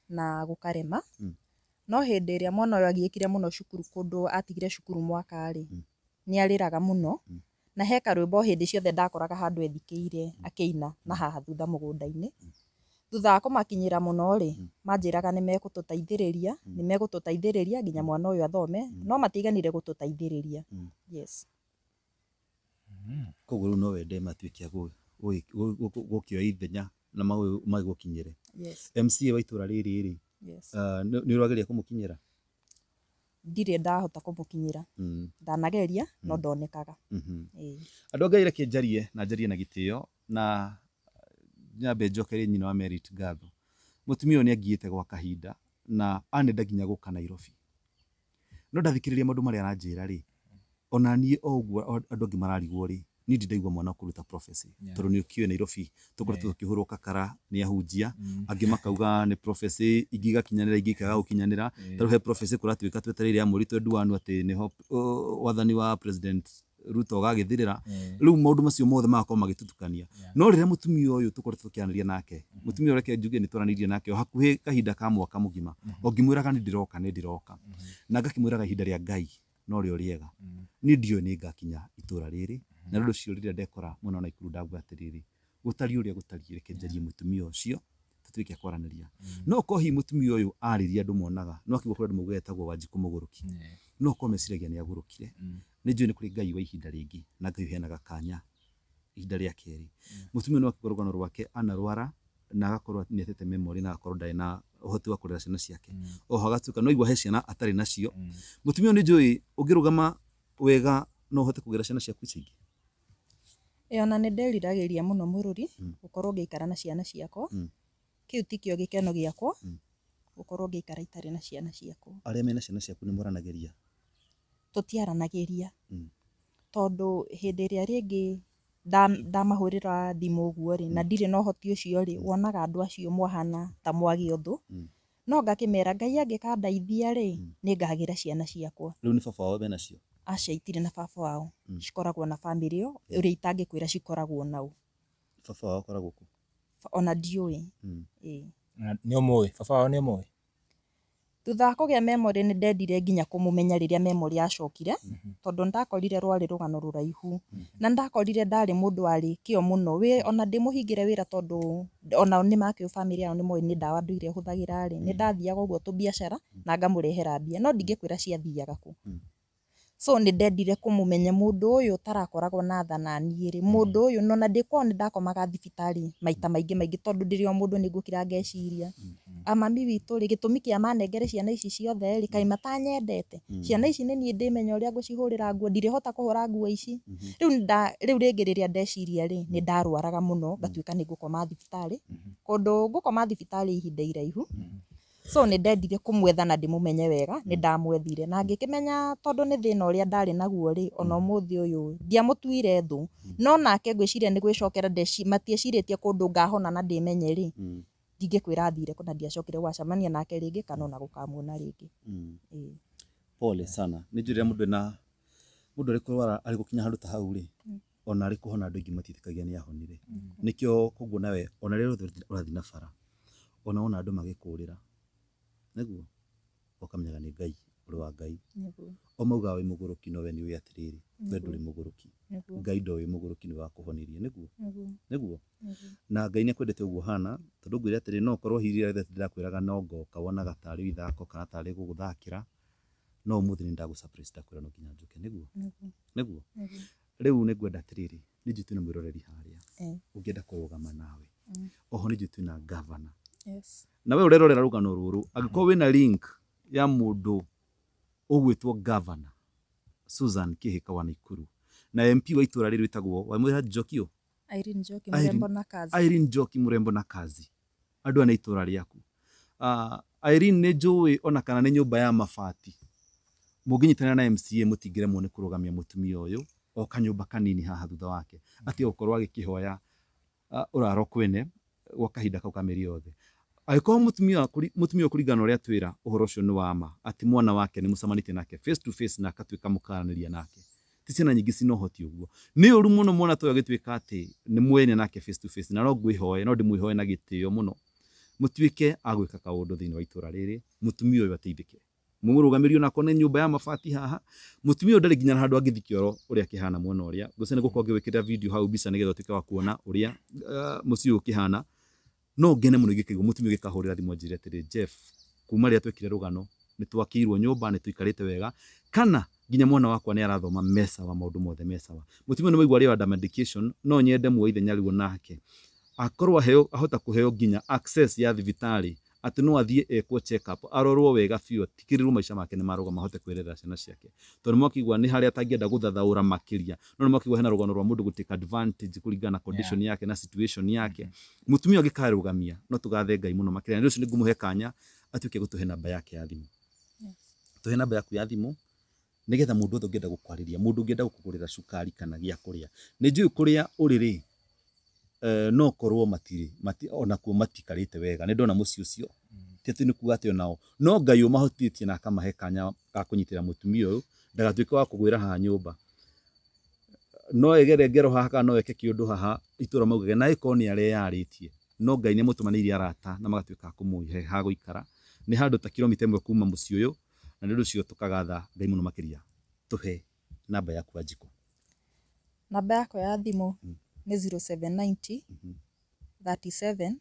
na gũkarema. No hĩndĩ ĩrĩa mwana ũyũ agiĩkire mũno cukuru, kũndũ atigire cukuru mwaka rĩ, nĩ arĩraga mũno. Na he karwĩmbo hĩndĩ ciothe ndakoraga handũ ethikĩire akĩina na haha thutha mũgũnda-inĩ. Thutha wa kũmakinyĩra mũno rĩ, manjĩraga nĩ megũtũteithĩrĩria, nĩ megũtũteithĩrĩria nginya mwana ũyũ athome, no matiiganire gũtũteithĩrĩria. Yes. Koguo rĩu no wende matuĩke a gũkĩoya ithenya na magũkinyĩre. Yes. MCA wa itũra rĩrĩ rĩ, Yes. Nĩ ũrageria kũmũkinyĩra? Ndirĩ ndahota kũmũkinyĩra. Ndanageria no ndonekaga. Ĩĩ. Andũ a Ngai reke njarie na njarie na gĩtĩo na nyambe njokerie nyina wa Merit ngatho. Mũtumia ũyũ nĩ angiĩte gwa kahinda na anenda nginya gũka Nairobi. No ndathikĩrĩria maũndũ marĩa aranjĩra rĩ, ona niĩ o ũguo andũ angĩ mararigwo rĩ, niĩ ndindaigua mwana kũruta prophecy. Tondũ nĩ ũkĩũĩ Nairobi tũkoretwo tũkĩhũrwo kakara nĩ ahunjia, angĩ makauga nĩ prophecy, ingĩ igakinyanĩra, ingĩ ikaga gũkinyanĩra. Ta rĩu he prophecy kũratuĩka twetereire ya mweri 21 atĩ nĩho wathani wa President Ruto ũgagĩthirĩra. Rĩu maũndũ macio mothe magakorwo magĩtutukania. No rĩrĩa mũtumia ũyũ tũkoretwo tũkĩaranĩria nake, mũtumia ũyũ reke njuge nĩ twaranĩirie nake o hakuhĩ kahinda ka mwaka mũgima, o ngĩmwĩraga nĩ ndĩroka, nĩ ndĩroka, na ngakĩmwĩraga ihinda rĩa Ngai no rĩo rĩega. Niĩ ndiũĩ nĩ ngakinya itũra rĩrĩ, na rĩu ũcio rĩrĩa ndekora mwena wa Naikuru ndauga atĩrĩrĩ, gũtariĩ ũrĩa gũtariĩ, reke njarie mũtumia ũcio tũtuĩke a kwaranĩria. No korwo hihi mũtumia ũyũ arĩria andũ monaga, no akĩigua kũrĩ andũ maugaga etagwo Wanjikũ mũgũrũki, no korwo meciragia nĩ agũrũkire. Nĩ njũĩ nĩ kũrĩ Ngai wa ihinda rĩngĩ, na Ngai ũheanaga kanya ihinda rĩa kerĩ. Mũtumia no akĩigua rũgano rwake anarwara na agakorwo nĩ atete memory na agakorwo ndarĩ na ũhoti wa kũrera ciana ciake. Oho agatuĩka no igua he ciana atarĩ nacio. Mũtumia ũyũ nĩ njũĩ ũngĩrũgama wega no ũhote kũgĩra ciana ciaku ici ingĩ. Ĩ ona nĩ nderiragĩria mũno mũrũri gũkorwo ngĩikara na ciana ciakwa. Kĩu tikĩo gĩkeno gĩakwa, gũkorwo ngĩikara itarĩ na ciana ciakwa. Arĩa mena ciana ciaku nĩ mwaranagĩria? Tũtiaranagĩria. Tondũ hĩndĩ ĩrĩa rĩngĩ ndamahũrĩra thimũ ũguo rĩ, na ndirĩ na ũhoti ũcio rĩ, wonaga andũ acio mwahana ta mwagĩa ũthũ. No ngakĩmera Ngai angĩkandeithia rĩ, nĩ ngagĩra ciana ciakwa. Rĩu nĩ baba wao menacio? Aca itirĩ na baba wao. Cikoragwo na bamĩrĩ ĩyo, ũrĩa itangĩkwĩra cikoragwo nao. Baba wao akoragwo kũ? Ona ndiũĩ. Ĩĩ. Nĩ ũmũĩ? Baba wao nĩ ũmũĩ? Thutha wa kũgĩa memory nĩ ndendire nginya kũmũmenya rĩrĩa memory yacokire, tondũ ndakorire rwarĩ rũgano rũraihu, na ndakorire ndarĩ mũndũ warĩ kĩo mũno, ona ndĩmũhingĩre wĩra tondũ onao nĩ makĩũĩ bamĩrĩ yao nĩ moĩ nĩ ndawa ndũire hũthagĩra rĩ, nĩ ndathiaga ũguo tũbiacara na ngamũrehera mbia, no ndingĩkwĩra ciathiaga kũ. So nĩ ndendire kũmũmenya mũndũ ũyũ ũtarakoragwo na tha na niĩ rĩ, mũndũ ũyũ nona ndĩ kwao nĩ ndakomaga thibitarĩ maita maingĩ maingĩ tondũ ndĩrĩ o mũndũ nĩ ngũkira ngeciria. Amami witũ rĩ, gĩtũmi kĩa manengere ciana ici ciothe rĩ, kaĩ matanyendete? Ciana ici nĩ niĩ ndĩmenya ũrĩa ngũcihũrĩra nguo, ndirĩhota kũhũra nguo ici. Rĩu rĩngĩ rĩrĩa ndeciria rĩ, nĩ ndarwaraga mũno, ngatuĩka nĩ ngũkoma thibitarĩ, kũndũ ngũkoma thibitarĩ ihinda iraihu. So nĩ ndendire kũmwetha na ndĩmũmenye wega, nĩ ndamwethire na ngĩkĩmenya tondũ nĩ thĩna ũrĩa ndarĩ naguo rĩ, ona ũmũthĩ ũyũ ndiamũtuire thũ, no nake ngwĩciria nĩ gwĩcokera matiecirĩtie kũndũ ngahona na ndĩmenye rĩ, ndingĩkwĩra athire kũ na ndiacokire gwacemania nake rĩngĩ kana ona gũkamuona rĩngĩ. Pole sana. Nĩ njũĩ rĩrĩa mũndũ ena mũndũ arĩ kũrwara arĩ gũkinya handũ ta hau rĩ, ona arĩ kũhona andũ aingĩ matiĩtĩkagia nĩ ahonire. Nĩkĩo koguo nawe ona rĩrĩa rĩothe ũrathiĩ na bara, ona wona andũ magĩkũrĩra, nĩguo ũkamenyaga nĩ Ngai ũrĩ wa Ngai. O maugaga wĩ mũgũrũki no we nĩ ũĩ atĩrĩrĩ, we ndũrĩ mũgũrũki. Ngai ndoĩ mũgũrũki nĩwe wakũhonirie, nĩguo? Nĩguo? Na Ngai nĩ akwendete ũguo ũhana, tondũ ngwĩre atĩrĩ, no ũkorwo hihi rĩrĩa rĩothe ndĩrakwĩraga no ngoka wonaga tarĩ ithako kana tarĩ gũgũthakĩra, no ũmũthĩ nĩ ndagũ surprise ndakwĩra no nginya njũke, nĩguo? Nĩguo? Rĩu nĩ ngwenda atĩrĩrĩ, nĩ njũĩ twĩna mwĩroreri harĩa, ũngĩenda kũrũgama nawe. Oho nĩ njũĩ twĩna governor. Na we ũrerorera rũgano rũrũ, angĩkorwo wĩna link ya mũndũ ũgwĩtwo governor Susan Kihika wa Naikuru na MP wa itũra rĩrĩ wĩtagwo wamwĩra Njoki ũ? Irene Njoki Mũrembo na Kazi. Irene Njoki Mũrembo na Kazi. Andũ aya nĩ itũra rĩaku. Irene nĩ njũĩ ona kana nĩ nyũmba ya mabati. Mũngĩnyitanĩra na MCA mũtingĩremwo nĩ kũrũgamia mũtumia ũyũ o kanyũmba kanini haha thutha wake. Atige gũkorwo agĩkĩhoya ũraro kwene gwa kahinda kau ka mĩeri yothe. Angĩkorwo mũtumia kũringana na ũrĩa twĩra ũhoro ũcio nĩ wa ma, atĩ mwana wake nĩ mũcemanĩtie nake face to face na akatuĩka mũkaranĩria nake. Ti ciana nyingĩ cina ũhoti ũguo. Nĩ ũru mũno mwana ta ũyũ agĩtuĩka atĩ nĩ mwene nake face to face, na no ngwĩhoe, no ndĩmwĩhoe na gĩtĩo mũno. Mũtuĩke a gwĩka kaũndũ thĩinĩ wa itũra rĩrĩ, mũtumia ũyũ ateithĩke. Mũmũrũgamĩrie ona akorwo nĩ nyũmba ya mabati haha, mũtumia ũyũ ndarĩ nginya handũ angĩthiĩ kĩoro ũrĩa akĩhana mwena ũrĩa. Ngwĩciria nĩ gũkorwo ngĩgwĩkĩrĩra video hau mbica nĩgetha ũtuĩke wa kuona ũrĩa mũciĩ ũyũ ũkĩhana. No ngene mũno ingĩkaigua mũtumia ũgĩkahũrĩra thimũ anjĩre atĩrĩ, Jeff, kuma rĩrĩa twekire rũgano nĩ twakĩirwo nyũmba, nĩ tũikarĩte wega, kana nginya mwana wakwa nĩ arathoma me sawa, maũndũ mothe me sawa. Mũtumia nĩ waigua arĩ under medication, no nyende muoe ithenya rĩu nake akorwo aheo, ahota kũheo nginya access ya thibitarĩ atĩ no athiĩ ekwo check up, arorwo wega biũ, atigĩrĩrwo maica make nĩ marũgama, ahote kwĩrerera ciana ciake. Tondũ mwakĩigua nĩ harĩa atangĩenda gũthathaũra makĩria, no nĩ mwakĩigua hena rũgano rwa mũndũ gũ take advantage kũringana na condition yake na situation yake. Mũtumia ũngĩkarũgamia no tũgathe Ngai mũno makĩria. Na rĩu ũcio nĩ ngũmũhe kanya atuĩke gũtũhe namba yake ya thimũ. Tũhe namba yaku ya thimũ Nĩgetha mũndũ wothe ũngĩenda gũkwarĩria, mũndũ ũngĩenda gũkũgũrĩra cukari kana gĩa kũrĩa. Nĩ njũĩ kũrĩa ũrĩ rĩ, no korwo matirĩ, onakuo matikarĩte wega. Nĩ ndona mũciĩ ũcio, ti atĩ nĩ kuga atĩ onao, no Ngai ũmahotithĩtie na akamahe kanya ga kũnyitĩrĩra mũtumia ũyũ, ndagatuĩke wa kũgwĩra haha nyũmba. No egere ngero haha kana no eke kĩũndũ haha itũra maugage na ĩkorwo nĩ areyarĩtie. No Ngai nĩ amũtũmanĩirie arata na magatuĩka a kũmũhe ha gũikara. Nĩ handũ ta kilomita 1 kuma mũciĩ ũyũ, na nĩ ũndũ ũcio tũkagatha Ngai mũno makĩria. Tũhe namba yaku Wanjikũ. Namba yakwa ya thimũ nĩ 0790 37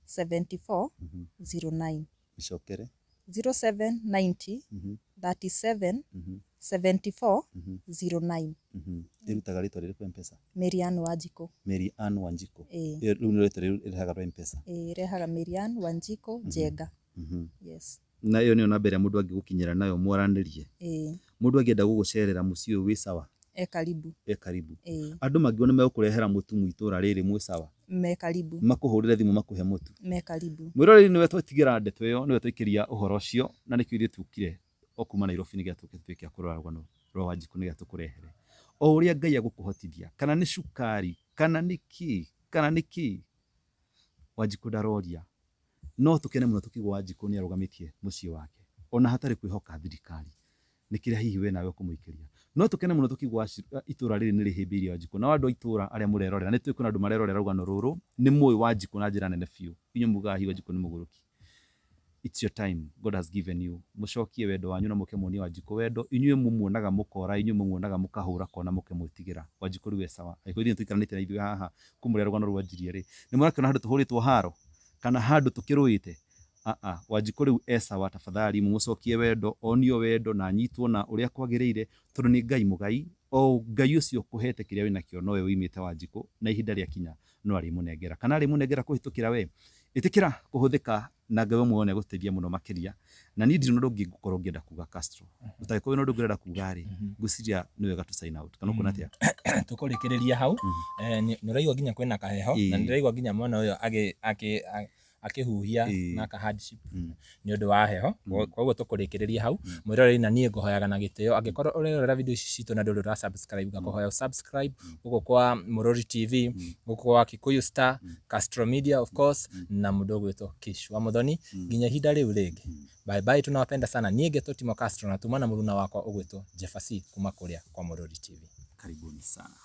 74 09. Icokere. 0790 37 74 09. Ĩrutaga rĩtwa rĩrĩkũ M-Pesa? Mary Ann Wanjikũ. Mary Ann Wanjikũ. Ĩĩ. Rĩu nĩ rĩtwa rĩu rĩrehaga rwa M-Pesa. Ĩĩ, ĩrehaga Mary Ann Wanjikũ Njenga. Yes. Na ĩyo nĩyo namba ĩrĩa mũndũ angĩgũkinyĩra nayo mwaranĩrie. Ĩĩ. Mũndũ angĩenda gũgũcerera mũciĩ ũyũ wĩ sawa? E karibu. E karibu. Ĩĩ. Andũ mangĩona megũkũrehera mũtu mwĩ itũra rĩrĩ mwĩ sawa? Me karibu. Makũhũrĩre thimũ makũhe mũtu. Me karibu. Mwĩroreri nĩwe twetigĩra ndeto ĩyo, nĩwe twaikĩria ũhoro ũcio, na nĩkĩo ithuĩ tukire o kuma Nairobi nĩgetha tũke tuĩke a kũrora rũgano rwa Wanjikũ nĩgetha tũkũrehere. O ũrĩa Ngai agũkũhotithia, kana nĩ cukari, kana nĩ kĩ, kana nĩ kĩ, Wanjikũ ndaroria. No tũkene mũno tũkĩigua Wanjikũ nĩ arũgamĩtie mũciĩ wake, ona hatarĩ kwĩhoka thirikari. Nĩ kĩrĩa hihi we nawe ũkũmũikĩria. No tũkene mũno tũkĩigua itũra rĩrĩ nĩ rĩhĩmbĩirie Wanjikũ. Nao andũ a itũra arĩa mũrerorera, nĩ tũĩ kwĩna andũ marerorera rũgano rũrũ, nĩ mũĩ Wanjikũ na njĩra nene biũ. Inyuĩ mugaga hihi Wanjikũ nĩ mũgũrũki. It's your time God has given you. Mũcokie wendo wanyu na mũke muonie Wanjikũ wendo. Inyuĩ mũmuonaga mũkora, inyuĩ mũmuonaga mũkahũra kona mũkemwĩtigĩra. Wanjikũ rĩu e sawa. Angĩkorwo ithuĩ nĩtũikaranĩtie na ithuĩ haha kuma ũrĩa rũgano rwanjirie rĩ, nĩ mũrakĩona handũ tũhũrĩtwo haro kana handũ tũkĩrũĩte? Aa, Wanjikũ rĩu e sawa, tafadhali mũmũcokie wendo, onio wendo na anyitwo na ũrĩa kwagĩrĩire, tondũ nĩ Ngai mũgai. O Ngai ũcio ũkũhete kĩrĩa wĩnakĩo nowe wĩimĩte Wanjikũ, na ihinda rĩakinya no arĩmũnengera. Kana arĩmũnengera kũhĩtũkĩra we. Ĩtĩkĩra kũhũthĩka na Ngai wa muoyo nĩ agũteithia mũno makĩria. Na niĩ ndirĩ na ũndũ ũngĩ ngũkorwo ngĩenda kuga Castro. Ũtangĩkorwo wĩna ũndũ ũngĩ ũrenda kuga rĩ, ngwĩciria nĩ wega tũ sign out. Kana ũkuona atĩa? Tũkũrĩkĩrĩria hau. Nĩ ũraigua nginya kwĩna kaheho, na nĩ ndĩraigua nginya mwana ũyũ akĩhuhia na ka hardship nĩ ũndũ wa heho. Koguo tũkũrĩkĩrĩria hau. Mwĩroreri na niĩ ngũhoyaga na gĩtĩo, angĩkorwo ũrerorera video ici citũ na ndũrĩ ũra subscribe, ngakũhoya subscribe gũkũ kwa Mũrori TV, gũkũ kwa Kikuyu Star, Castro Media of course, na mũndũ ũgwĩtwo Kish wa Muthoni. Nginya ihinda rĩu rĩngĩ, bye bye, tunawapenda sana. Niĩ ngetwo Timo Castro na tuma na mũruna wakwa ũgwĩtwo Jeffasi kuma kũrĩa kwa Mũrori TV. Karibuni sana.